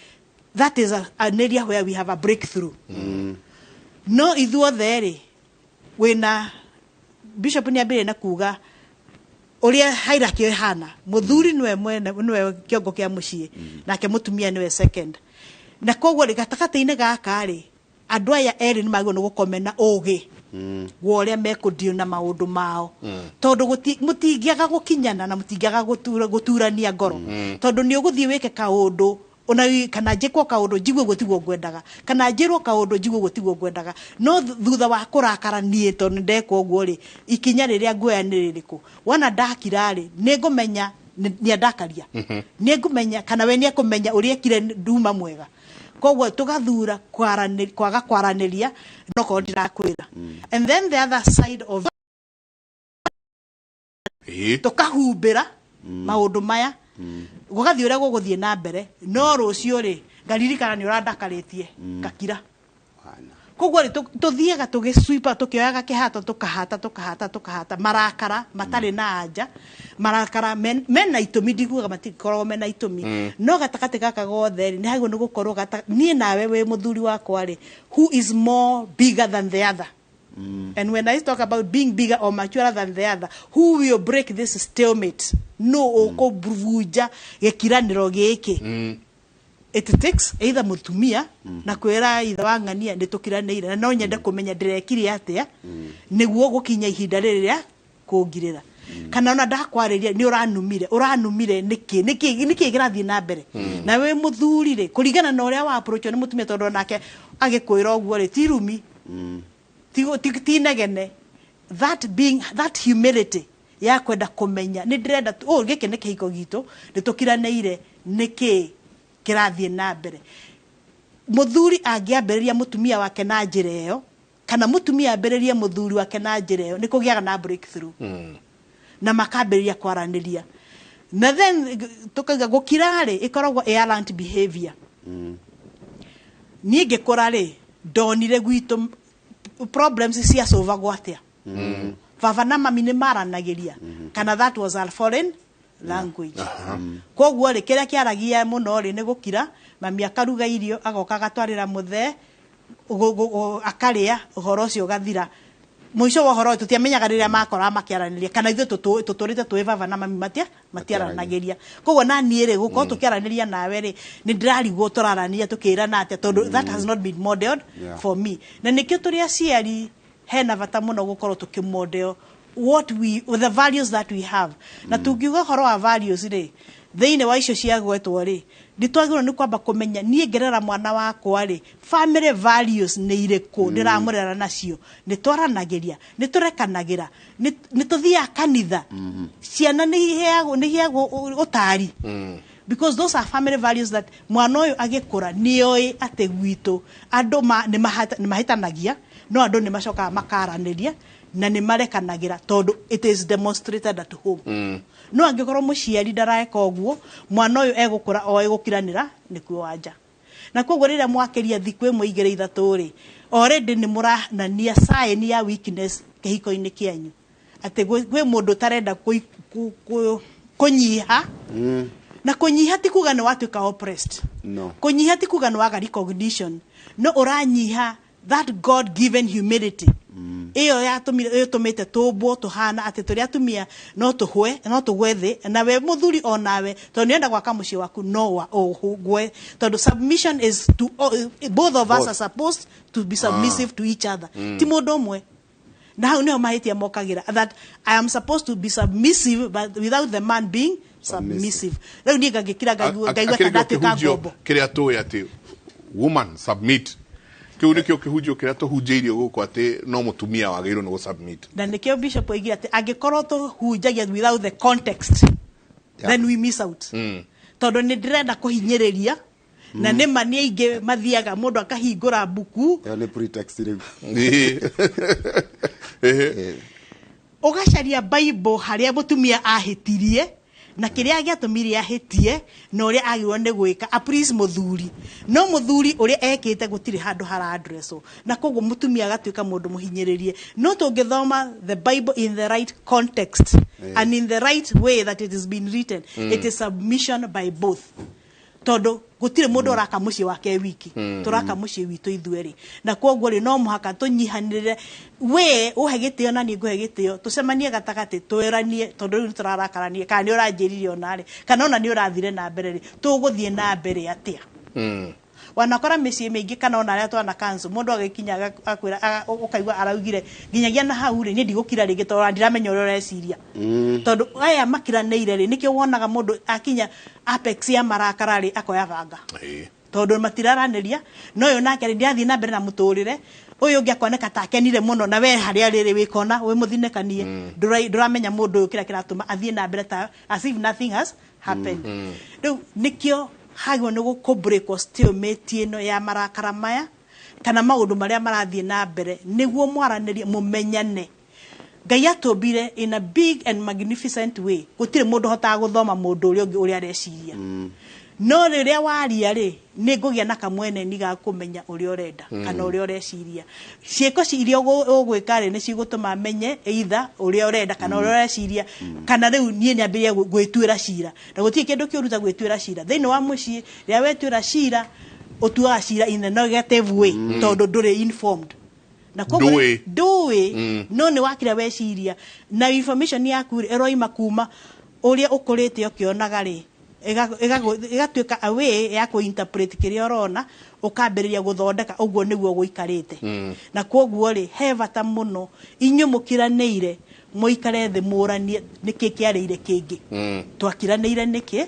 that is an area where we have a breakthrough. No ithuothe rĩ, wĩna bishop nĩ ambĩrĩria na kuga ũrĩa hierarchy ĩhana, mũthuri nĩwe mwene, nĩwe kĩongo kĩa mũciĩ, nake mũtumia nĩwe second. Na koguo rĩ, gatagatĩ-inĩ gaka rĩ, andũ aya erĩ nĩ magĩrĩirwo nĩ gũkomena ũgĩ wa ũrĩa mekũdeal na maũndũ mao, tondũ mũtingĩaga gũkinyana na mũtingĩaga gũturania ngoro, tondũ nĩ ũgũthiĩ wĩke kaũndũ ona kana njĩkwo kaũndũ njigue ũguo tiguo ngwendaga, kana njĩrwo kaũndũ njigue ũguo tiguo ngwendaga. No thutha wa kũrakara niĩ tondũ nĩ ndekwo ũguo rĩ, ikinya rĩrĩa nguoya nĩ rĩrĩkũ? Wona ndakira rĩ, nĩ ngũmenya nĩ andakaria, nĩ ngũmenya kana we nĩ ekũmenya ũrĩa ekire nduma mwega. Koguo tũgathura kwaga kwaranĩria, nokorwo ndirakwĩra. And then the other side of tũkahumbĩra maũndũ maya, gũgathiĩ ũrĩa gũgũthiĩ na mbere, no rũciũ rĩ, ngaririkana nĩ ũrandakarĩtie, ngakira. Koguo rĩ, tũthiaga tũgĩswipa, tũkĩoyaga kĩhato, tũkahata, tũkahata, tũkahata marakara matarĩ na anja, marakara mena itũmi, ndikugaga matikoragwo mena itũmi, no gatagatĩ gaka gothe rĩ, nĩ hagĩrĩirwo nĩ gũkorwo niĩ nawe wĩ mũthuri wakwa rĩ, who is more bigger than the other? And when I talk about being bigger or maturer than the other, who will break this stalemate? No ũkũbunja gĩkiranĩro gĩkĩ. It takes either mũtumia na kwĩra ithe wa ng'ania nĩ tũkiranĩire, na no nyende kũmenya ndĩrekire atĩa nĩguo gũkinya ihinda rĩrĩ rĩa kũngirĩra, kana ona ndakwarĩria nĩ ũranumire, ũranumire nĩkĩ, nĩkĩ, nĩkĩ kĩrathiĩ na mbere? Na wĩ mũthuri rĩ, kũringana na ũrĩa wa approach nĩ mũtumia, tondũ onake agĩkwĩra ũguo rĩ, ti rumi, ti negene, that being that humility ya kwenda kũmenya nĩ ndĩrenda oh, gĩkĩ nĩ kĩhiko gitũ, nĩ tũkiranĩire, nĩkĩ kĩrathiĩ na mbere? Mũthuri angĩambĩrĩria mũtumia wake na njĩra ĩyo, kana mũtumia ambĩrĩrie mũthuri wake na njĩra ĩyo, nĩ kũgĩaga na breakthrough na makambĩrĩria kwaranĩria. Na then tũkauga gũkira rĩ, ĩkoragwo errant behavior. Niĩ ngĩkũra rĩ, ndonire gwitũ problems ciacũvagwo atĩa? Baba na mami nĩ maranagĩria kana that was a foreign language? Koguo rĩ, kĩrĩa kĩaragia mũno rĩ, nĩ gũkira. Mami akaruga irio, agoka agatwarĩra mũthee, akarĩa, ũhoro ũcio ũgathira. Mũico wa ũhoro tũtiamenyaga rĩrĩa makoraga makĩaranĩria, kana ithuĩ tũtũrĩte tũĩ baba na mami matiaranagĩria. Koguo na niĩ rĩ, gũkorwo tũkĩaranĩria nawe rĩ, nĩ ndĩrarigwo tũraranĩria tũkĩrana atĩa, tondũ that has not been modeled for me. Na nĩkĩo tũrĩ aciari hena bata mũno gũkorwo tũkĩmodel what we the values that we have. Na tungiuga ũhoro wa values rĩ, thĩinĩ wa icio ciagwetwo rĩ, nĩ twagĩrĩirwo nĩ kwamba kũmenya niĩ ngerera mwana wakwa rĩ, family values nĩ irĩkũ ndĩramũrera nacio? Nĩ twaranagĩria, nĩ tũrekanagĩra, nĩ tũthiaga kanitha, ciana nĩ iheagwo ũtari, because those are family values that mwana ũyũ agĩkũra nĩoĩ atĩ gwitũ andũ nĩ mahĩtanagia, no andũ nĩ macokaga makaranĩria na nĩ marekanagĩra, tondũ it is demonstrated at home. No angĩkorwo mũciari ndaraeka ũguo, mwana ũyũ egũkũra oĩ gũkiranĩra nĩkuo wanja. Na koguo rĩrĩa mwakĩria thikũ ĩmwe, igĩrĩ, ithatũ rĩ, already nĩ mũranania sign ya weakness kĩhiko-inĩ kĩanyu, atĩ kwĩ mũndũ ũtarenda kũnyiha. Na kũnyiha ti kuga nĩ watuĩka oppressed. No. Kũnyiha ti kuga nĩ waga recognition, no ũranyiha that God given humility ĩyo yatũmire, ĩtũmĩte tũmbwo tũhana atĩ tũrĩ atumia no tũhwe, no tũgwe thĩ. Nawe mũthuri o nawe, tondũ nĩenda gwaka mũciĩ waku, no ũgwe, tondũ submission is to both of us. Both. Are supposed to be submissive to each other, ti mũndũ ũmwe. Na hau nĩho mahĩtia mokagĩra, that I am supposed to be submissive but without the man being submissive. Rĩu niĩ ngangĩkira ngaigua ta Akĩrĩ kĩo ndatuĩka kĩhunjio ngombo. Kĩrĩa tũĩ atĩ woman submit, kĩu nĩkĩo kĩhunjio kĩrĩa tũhunjĩirio gũkũ, atĩ no mũtumia wagĩrĩirwo nĩ gũsubmit. Na nĩkĩo bishop oigire atĩ angĩkorwo tũhunjagia without the context, then we miss out, tondũ nĩ ndĩrenda kũhinyĩrĩria Na nĩ ma nĩ aingĩ mathiaga mũndũ akahingũra mbuku. Ĩyo nĩ pretext rĩu. Ũgacaria Bible harĩa mũtumia ahĩtirie na kĩrĩa gĩatũmire ahĩtie na ũrĩa agĩrĩirwo nĩ gwĩka a please mũthuri, no mũthuri ũrĩa ekĩte gũtirĩ handũ hara-addresswo, na koguo mũtumia agatuĩka mũndũ mũhinyĩrĩrie. No tũngĩthoma the Bible in the right context and in the right way that it is been written, it is submission by both, tondũ gũtirĩ mũndũ ũraka mũciĩ wake wiki, tũraka mũciĩ witũ ithuerĩ, na koguo rĩ, no mũhaka tũnyihanĩrĩre. We ũhe gĩtĩo na niĩ ngũhe gĩtĩo, tũcemanie gatagatĩ, twĩranie, tondũ rĩu nĩtũrarakaranie, kana nĩ ũranjĩrire onarĩ, kana ona nĩ ũrathire na mbere rĩ, tũgũthiĩ na mbere atĩa? Wanakora mĩciĩ mĩingĩ, kana ona arĩa twana counsel, mũndũ agĩkinya agakwĩra, ũkaigua araugire nginyagia na hau rĩ, niĩ ndigũkira rĩngĩ tondũ ndiramenya ũrĩa ũreciria, tondũ aya makiranĩire rĩ, nĩkĩo wonaga mũndũ akinya apex ya marakara rĩ, akoya banga, tondũ matiraranĩria. No ũyũ nake rĩ, ndirathiĩ na mbere na mũtũrĩre ũyũ ũngĩ, akoneka ta akenire mũno, na we harĩa rĩrĩ wĩkona wĩ mũthinĩkanie, ndũramenya mũndũ ũyũ kĩrĩa kĩratũma athiĩ na mbere ta as if nothing has happened. Rĩu nĩkĩo hagĩrĩirwo nĩ gũkũbreakwo stalemate ĩno ya marakara maya kana maũndũ marĩa marathiĩ na mbere, nĩguo mwaranĩrie, mũmenyane. Ngai atũmbire in a big and magnificent way. Gũtirĩ mũndũ ũhotaga gũthoma mũndũ ũrĩa ũngĩ ũrĩa areciria, no rĩrĩa waria rĩ, nĩ ngũgĩa na kamweneni ga kũmenya ũrĩa ũrenda kana ũrĩa ũreciria. Ciĩko iria ũgwĩka rĩ, nĩ cigũtũma menye either ũrĩa ũrenda kana ũrĩa ũreciria, kana rĩu niĩ nyambĩrĩrie gwĩtuĩra cira, na gũtirĩ kĩndũ kĩũru ta gwĩtuĩra cira thĩinĩ wa mũciĩ. Rĩrĩa wetuĩra cira, ũtuaga cira in a negative way, tondũ ndũrĩ informed, na koguo Ndũĩ. Ndũĩ, no nĩ wakira weciria na information yaku rĩ, ĩroima kuma ũrĩa ũkũrĩte ũkĩonaga rĩ, ĩgatuĩka a way ya kũ-interpret kĩrĩa ũrona, ũkambĩrĩria gũthondeka ũguo nĩguo gũikarĩte. Na koguo rĩ, he bata mũno inyuĩ mũkiranĩire mũikare thĩ, mũranie nĩkĩ kĩarĩire kĩngĩ, twakiranĩire nĩkĩ,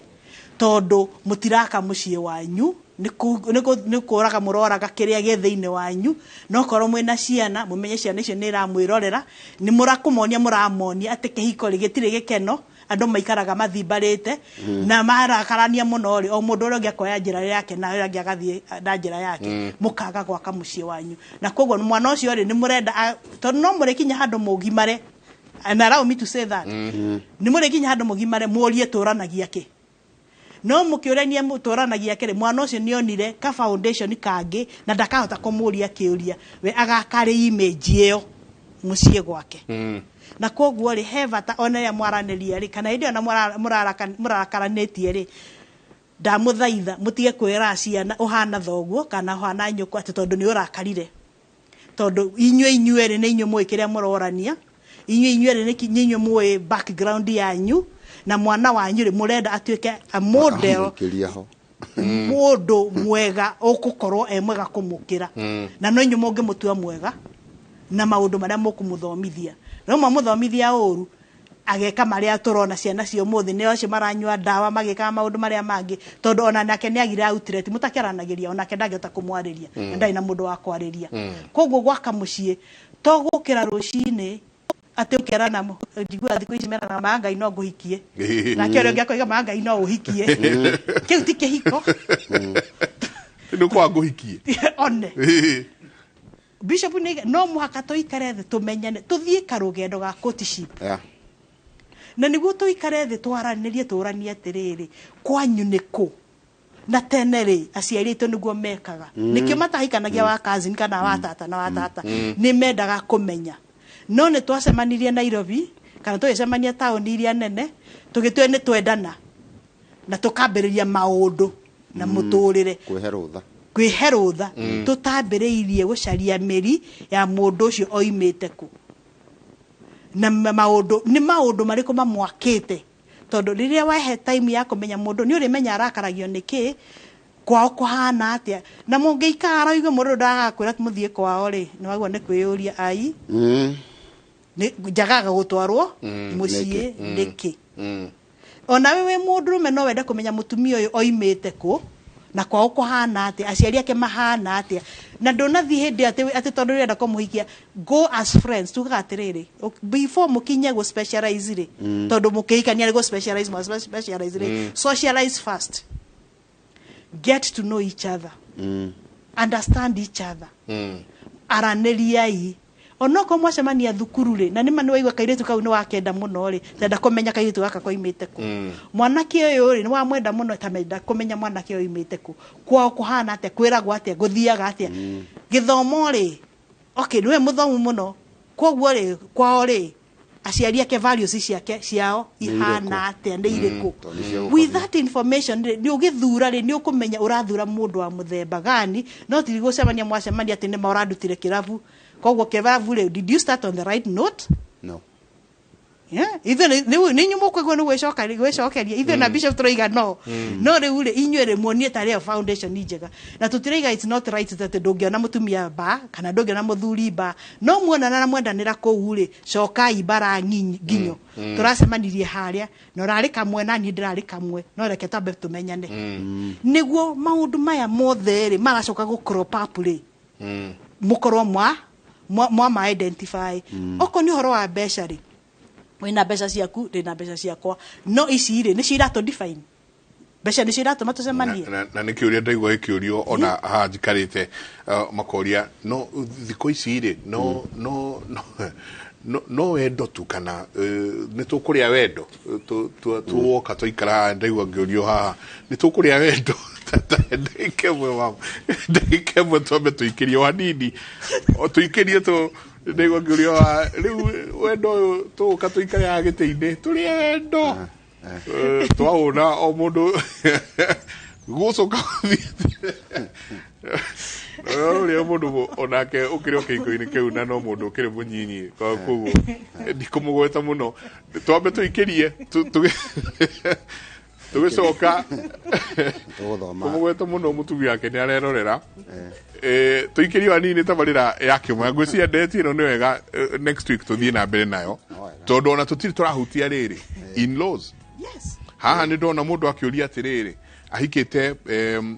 tondũ mũtiraka mũciĩ wanyu, nĩ kũraga mũroraga kĩrĩa gĩ thĩinĩ wanyu. No korwo mwĩna ciana, mũmenye ciana icio nĩ iramwĩrorera, nĩ mũrakũmonia, mũramonia atĩ kĩhiko rĩ, gĩtirĩ gĩkeno, andũ maikaraga mathimbarĩte na marakarania mũno rĩ, o mũndũ ũrĩa ũngĩ akoya njĩra yake na ũrĩa ũngĩ agathiĩ na njĩra yake, mũkaga gwaka mũciĩ wanyu. Na koguo mwana ũcio rĩ, nĩ mũrenda tondũ no mũrĩkinya handũ mũgimare, and allow me to say that, nĩ mũrĩkinya handũ mũgimare, mũrie tũranagia kĩ. No mũkĩũrania mũtũranagia kĩrĩ, mwana ũcio nĩ onire ka foundation kangĩ na ndakahota kũmũria kĩũria, we agakarĩ image ĩyo mũciĩ gwake. Na koguo rĩ, he bata ona rĩrĩa mwaranĩria rĩ, kana hĩndĩ ĩyo na mũrarakaranĩtie rĩ, ndamũthaitha mũtige kwĩra ciana ũhana thoguo kana ũhana nyũkwa atĩ tondũ nĩ ũrakarire, tondũ inyuĩ inyuerĩ nĩ inyuĩ mũĩ kĩrĩa mũrorania, inyuĩ inyuerĩ nĩ inyuĩ mũĩ background yanyu, na mwana wanyu rĩ, mũrenda atuĩke a model Akamũikĩria ho. Mũndũ mwega ũgũkorwo e mwega kũmũkĩra, na no inyuĩ mũngĩmũtua mwega na maũndũ marĩa mũkũmũthomithia. No mwamũthomithia ũru, ageka marĩa tũrona ciana cia ũmũthĩ, nĩ acio maranyua ndawa, magĩkaga maũndũ marĩa mangĩ, tondũ ona nake nĩ agire outlet, mũtakĩaranagĩria, onake ndangĩhota kũmwarĩria na ndarĩ na mũndũ wa kwarĩria. Koguo gwaka mũciĩ to gũkĩra rũcinĩ atĩ ũkerana, njiguaga thikũ ici meranaga, "Ma Ngai no ngũhikie," nake ũrĩa ũngĩ akoiga, "Ma Ngai no ũhikie." Kĩu ti kĩhiko. Nĩ kwa ngũhikie. One bishop, nĩ no mũhaka tũikare thĩ, tũmenyane, tũthiĩ karũgendo ga courtship, na nĩguo tũikare thĩ, twaranĩrie, tũranie atĩrĩrĩ, kwanyu nĩ kũ? Na tene rĩ, aciari aitũ nĩguo mekaga, nĩkĩo matahikanagia wa cousin kana wa tata na wa tata, nĩ mendaga kũmenya. No nĩ twacemanirie Nairobi kana tũgĩcemania taũni iria nene, tũgĩtua nĩ twendana na tũkambĩrĩria maũndũ na mũtũrĩre. Kwĩhe rũtha. Kwĩhe rũtha tũtambĩrĩirie gũcaria mĩri ya mũndũ ũcio oimĩte kũ, na maũndũ nĩ maũndũ marĩkũ mamwakĩte, tondũ rĩrĩa wahe time ya kũmenya mũndũ, nĩ ũrĩmenya arakaragio nĩ kĩ, kwao kũhana atĩa. Na mũngĩikara ũigue mũndũ ndagakwĩra mũthiĩ kwao rĩ, nĩ wagwo nĩ kwĩyũria ai, nĩ njagaga gũtwarwo mũciĩ nĩkĩ? Ona we wĩ mũndũrũme no wende kũmenya mũtumia ũyũ oimĩte kũ na kwao kũhana atĩa, aciari ake mahana atĩa, na ndũnathiĩ hĩndĩ atĩ tondũ ũrenda kũmũhikia. Go as friends. Tugaga atĩrĩrĩ, before mũkinye gũ specialize rĩ, tondũ mũkĩhikania nĩ gũ specialize, mwa specialize rĩ, socialize first. Get to know each other, understand each other, aranĩriai onokorwo mwacemania thukuru rĩ, na nĩma nĩwaigua kairĩtu kau nĩ wakenda mũno rĩ, tenda kũmenya kairĩtu gaka koimĩte kũ. Mwanake ũyũ rĩ, nĩ wamwenda mũno, tamenda kũmenya mwanake ũyũ oimĩte kũ, kwao kũhana atĩa, kwĩragwo atĩa, gũthiaga atĩa, gĩthomo rĩ, okay, nĩwe mũthomu mũno, koguo rĩ, kwao rĩ, aciari ake, values ciake ciao ihana atĩa, nĩ irĩkũ? Tondũ nĩ cia With that information rĩ, nĩ ũgĩthura rĩ, nĩ ũkũmenya ũrathura mũndũ wa mũthemba gani. No ti gũcemania mwacemania atĩ nĩma ũrandutire kĩrabu, koguo kĩrabu rĩ, did you start on the right note? No. Yeah, ithuĩ nĩ inyuĩ mũkũigua nĩ gwĩcokeria ithuĩ na bishop tũroiga no no rĩu rĩ, inyuĩ rĩ, muonie tarĩ ĩyo foundation njega, na tũtiraiga it's not right atĩ ndũngĩona mũtumia ba kana ndũngĩona mũthuri ba, no muonana na mwendanĩra kũu rĩ, cokai bara nginyo tũracemanirie harĩa na ũrarĩ kamwe na niĩ ndĩrarĩ kamwe, no reke twambe tũmenyane nĩguo maũndũ maya mothe rĩ maracoka gũ crop up rĩ, mũkorwo mwa ma identify. Okorwo nĩ ũhoro wa mbeca rĩ, wĩna mbeca ciaku, ndĩna mbeca ciakwa, no ici rĩ, nĩcio iratũ define? Mbeca nĩcio iratũma tũcemanie? Na nä kä å ria ndaigua gä kä å rio ona haha njikarä te makoria no thikå ici rä no wendo tu kana nä tå kå rä a wendo tuoka twaikara haha. Ndaigua ngä å rio haha nä tå kå rä a wendo. Ndagä ĩmwe mama, ndagä ĩmwe twambe tå ikä rie o hanini, o tå ikä rie tå ndaigua ngä å rio haha rä u wendo å yå tå ka tå ikare haha gä tä-inä tå rä e wendo. Twahũna o mũndũ gũcoka ũrĩa mũndũ onake ũkĩrĩ o kĩhiko-inĩ kĩu na no mũndũ ũkĩrĩ mũnyinyi, koguo ndikũmũgweta mũno. Twambe tũikĩrie tũgĩcoka Tũgũthoma. Kũmũgweta mũno, mũtumia wake nĩ arerorera. Tũikĩrie o hanini tabarĩra ya kĩmwe, ngwĩciria ndeti ĩno nĩ wega next week tũthiĩ na mbere nayo, tondũ ona tũtirĩ tũrahutia rĩrĩ in-laws. Haha nĩ ndona mũndũ akĩũria atĩrĩrĩ, ahikĩte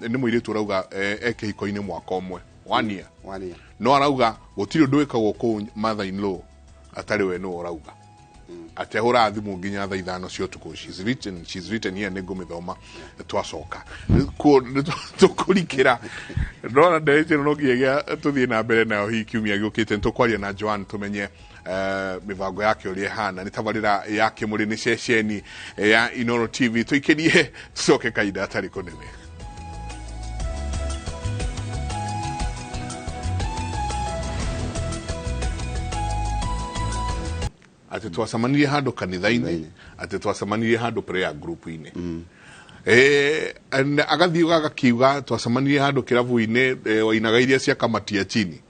nĩ mũirĩtu ũrauga e kĩhiko-inĩ mwaka ũmwe, one year. One year. No arauga gũtirĩ ũndũ wĩkagwo kũu mother in law atarĩ we nĩwe ũrauga, atĩ ahũraga thimũ nginya thaa 5 cia ũtukũ. She's written here, nĩ ngũmĩthoma twacoka kuo nĩ tũkũrikĩra. Ndona ndereti ĩno no nginyagia tũthiĩ na mbere nayo hihi kiumia gĩũkĩte. Nĩ tũkwaria na Joan tũmenye mĩbango yake ũrĩa ĩhana. Nĩ tabarĩra ya Kĩmũrĩ, nĩ ceceni ya Inoro TV. Tũikĩrie tũcoke kahinda gatarĩ kũnene. Atĩ twacemanirie handũ kanitha-inĩ, atĩ twacemanirie handũ prayer group-inĩ. And agathiĩ agakiuga twacemanirie handũ kĩrabu-inĩ, wainaga iria cia kamatia chini.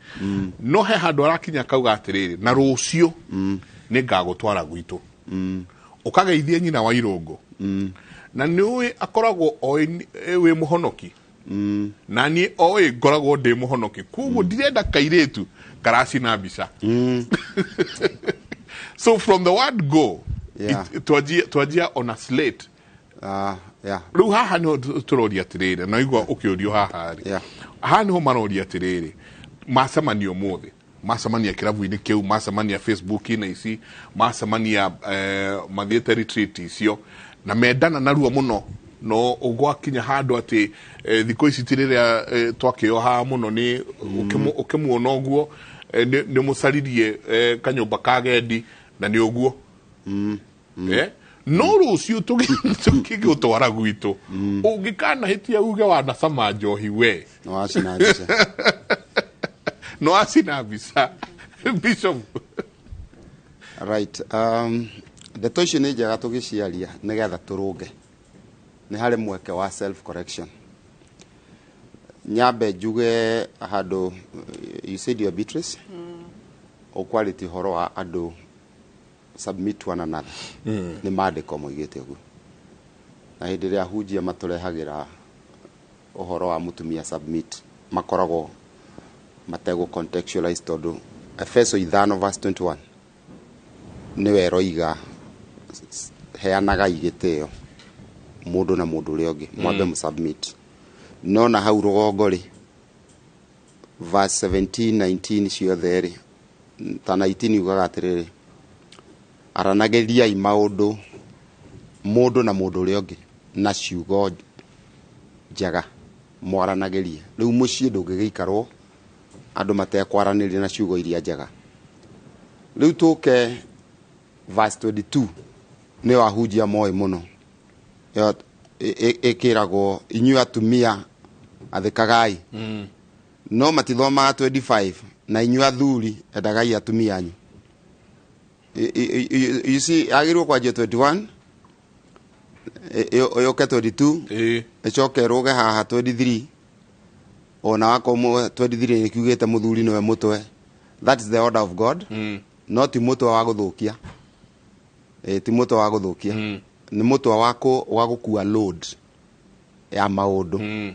No he handũ arakinya akauga atĩrĩrĩ, na rũciũ nĩ ngagũtwara gwitũ ũkageithie nyina wa irũngũ, na nĩ ũĩ akoragwo oĩ wĩ mũhonoki na niĩ oĩ ngoragwo ndĩ mũhonoki, koguo ndirenda kairĩtu karacina mbica. So from the word go, twanjia on a slate. Rĩu haha nĩho tũroria atĩrĩrĩ, na igua ũkĩũrio haha rĩ, haha nĩho maroria atĩrĩrĩ, macemania ũmũthĩ, macemania kĩrabu-inĩ kĩu, macemania Facebook-inĩ ici, macemania mathiĩte retreat icio na mendana narua mũno, no ũgwakinya handũ atĩ thikũ ici ti rĩrĩa twakĩohaga mũno nĩ ũkĩmuona ũguo nĩ mũcaririe kanyũmba ka gendi na nĩ ũguo. No rũciũ tũgĩgũtwara gwitũ ũngĩkanahĩtia uge wanacama njohi we No wacina mbica. No acina mbica, bishop. Right, ndeto icio nĩ njega tũgĩciaria nĩgetha tũrũnge, nĩ harĩ mweke wa self correction. Nyambe njuge handũ, you said you are Beatrice, ũkwarĩtie ũhoro wa andũ submit to one another. Nĩ maandĩko moigĩte ũguo, na hĩndĩ ĩrĩa hunjia matũrehagĩra ũhoro wa mũtumia submit, makoragwo mategũ contextualize, tondũ Efeso 5 verse 21 nĩwe ĩroiga heanagai gĩtĩo mũndũ na mũndũ ũrĩa ũngĩ, mwambe mũsubmit. No na hau rũgongo rĩ, verse 17, 19 ciothe rĩ, ta 19 yugaga atĩrĩrĩ, aranagĩriai maũndũ mũndũ na mũndũ ũrĩa ũngĩ na ciugo njega. Mwaranagĩrie. Rĩu mũciĩ ndũngĩgĩikarwo andũ matekwaranĩria na ciugo iria njega. Rĩu tũke verse 22, nĩyo ahunjia moĩ mũno. Ĩyo ĩkĩragwo, "Inyuĩ atumia, athĩkagai." No matithomaga 25, "Na inyuĩ athuri, endagai atumia anyu." You see, agĩrĩirwo kwanjia 21, yũke 22, ĩcoke ĩrũge haha 23. Ona wakorwo 23 ĩkiugĩte mũthuri nĩwe mũtwe, that is the order of God. No ti mũtwe wa gũthũkia. Ti mũtwe wa gũthũkia, nĩ mũtwe wa gũkua load ya maũndũ.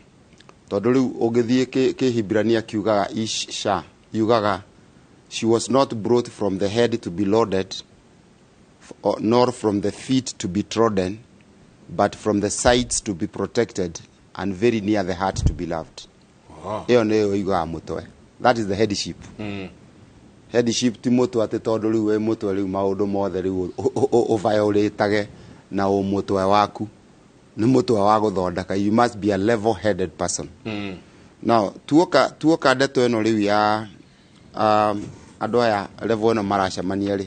Tondũ rĩu ũngĩthiĩ Kĩhibirania kiugaga isha, yugaga, "She was not brought from the head to be loaded, nor from the feet to be trodden, but from the sides to be protected, and very near the heart to be loved." Ĩyo nĩyo yugaga mũtwe. That is the headship. Headship ti mũtwe atĩ tondũ rĩu wĩ mũtwe, rĩu maũndũ mothe rĩu ũviolatage na ũmũtwe waku. Nĩ mũtwe wa gũthondeka. You must be a level headed person. Now tuoka ndeto ĩno rĩu ya andũ aya, level ĩno maracemania rĩ,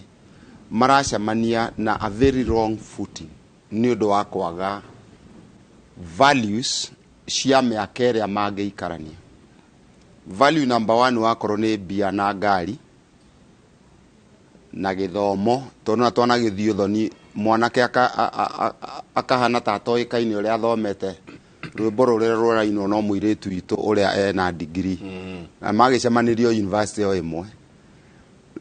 maracemania na a very wrong footing nĩ ũndũ wa kwaga values cia mĩaka ĩrĩa mangĩikarania. Value number one wakorwo nĩ mbia na ngari na gĩthomo, tondũ na twanagĩthiĩ ũthoni, mwanake akahana ta atoĩkaine ũrĩa athomete, rwĩmbo rũrĩa rũrainwo no mũirĩtu witũ ũrĩa ena degree, na magĩcemanĩrio university o ĩmwe.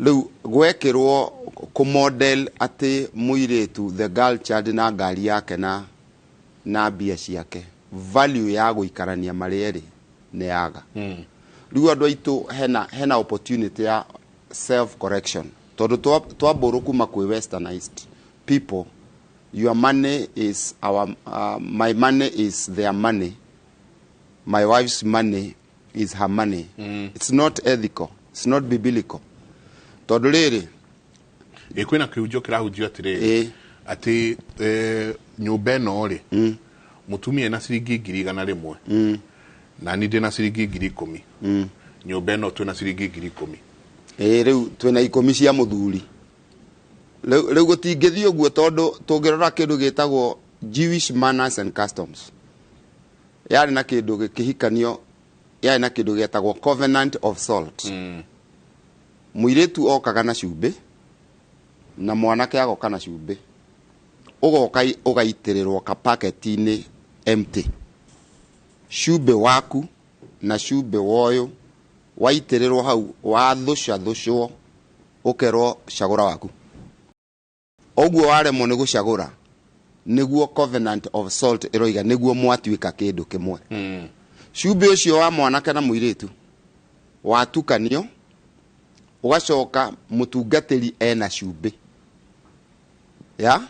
Rĩu gwekĩrwo kũmodel atĩ mũirĩtu, the girl child, na ngari yake na mbia ciake, value ya gũikarania marĩ erĩ nĩ yaga. Rĩu andũ aitũ, hena opportunity ya self correction, tondũ twambũrũ kuma kwĩ westernized people. Your money is our my money is their money, my wife's money is her money. It's not ethical, it's not biblical, tondũ rĩrĩ, Ĩ, kwĩna kĩhunjio kĩrahunjio atĩrĩrĩ, atĩ nyũmba ĩno rĩ, mũtumia ena ciringi 100,000, na niĩ ndĩna ciringi 10,000, nyũmba ĩno twĩna ciringi 10,000. Ĩ, rĩu twĩna 10 cia mũthuri. Rĩu gũtingĩthiĩ ũguo, tondũ tũngĩrora kĩndũ gĩtagwo Jewish manners and customs, yarĩ na kĩndũ gĩkĩhikanio, yarĩ na kĩndũ gĩetagwo covenant of salt. Mũirĩtu okaga na cumbĩ na mwanake agoka na cumbĩ, ũgoka ũgaitĩrĩrwo kapaketi-inĩ empty. Cumbĩ waku na cumbĩ woyũ waitĩrĩrwo hau, wathũca thũcwo, ũkerwo cagũra waku. Ũguo waremwo nĩ gũcagũra, nĩguo covenant of salt ĩroiga nĩguo mwatuĩka kĩndũ kĩmwe. Cumbĩ ũcio wa mwanake na mũirĩtu watukanio, ũgacoka mũtungatĩri ena cumbĩ ya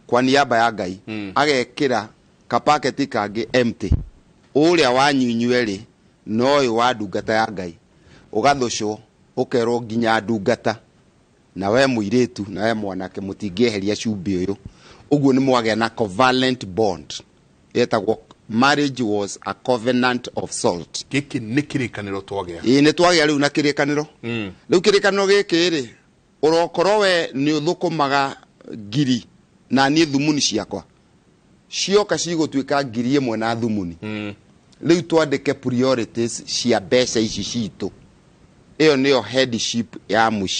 kwa niaba ya Ngai, agekĩra kapaketi kangĩ empty, ũrĩa wanyu inyuerĩ na ũyũ wa ndungata ya Ngai, ũgathũcwo, ũkerwo nginya ndungata na we mũirĩtu na we mwanake mũtingĩeheria cumbĩ ũyũ. Ũguo nĩ mwagĩa na covalent bond yetagwo marriage was a covenant of salt. Gĩkĩ nĩ kĩrĩkanĩro twagĩa. Ĩĩ, nĩ twagĩa rĩu na kĩrĩkanĩro. Rĩu kĩrĩkanĩro gĩkĩ rĩ, ũrokorwo we nĩ ũthũkũmaga ngiri na niĩ thumuni ciakwa cioka cigũtuĩka 1,000 na thumuni. Rĩu twandĩke priorities cia mbeca ici citũ. Ĩyo nĩyo headship ya mũciĩ.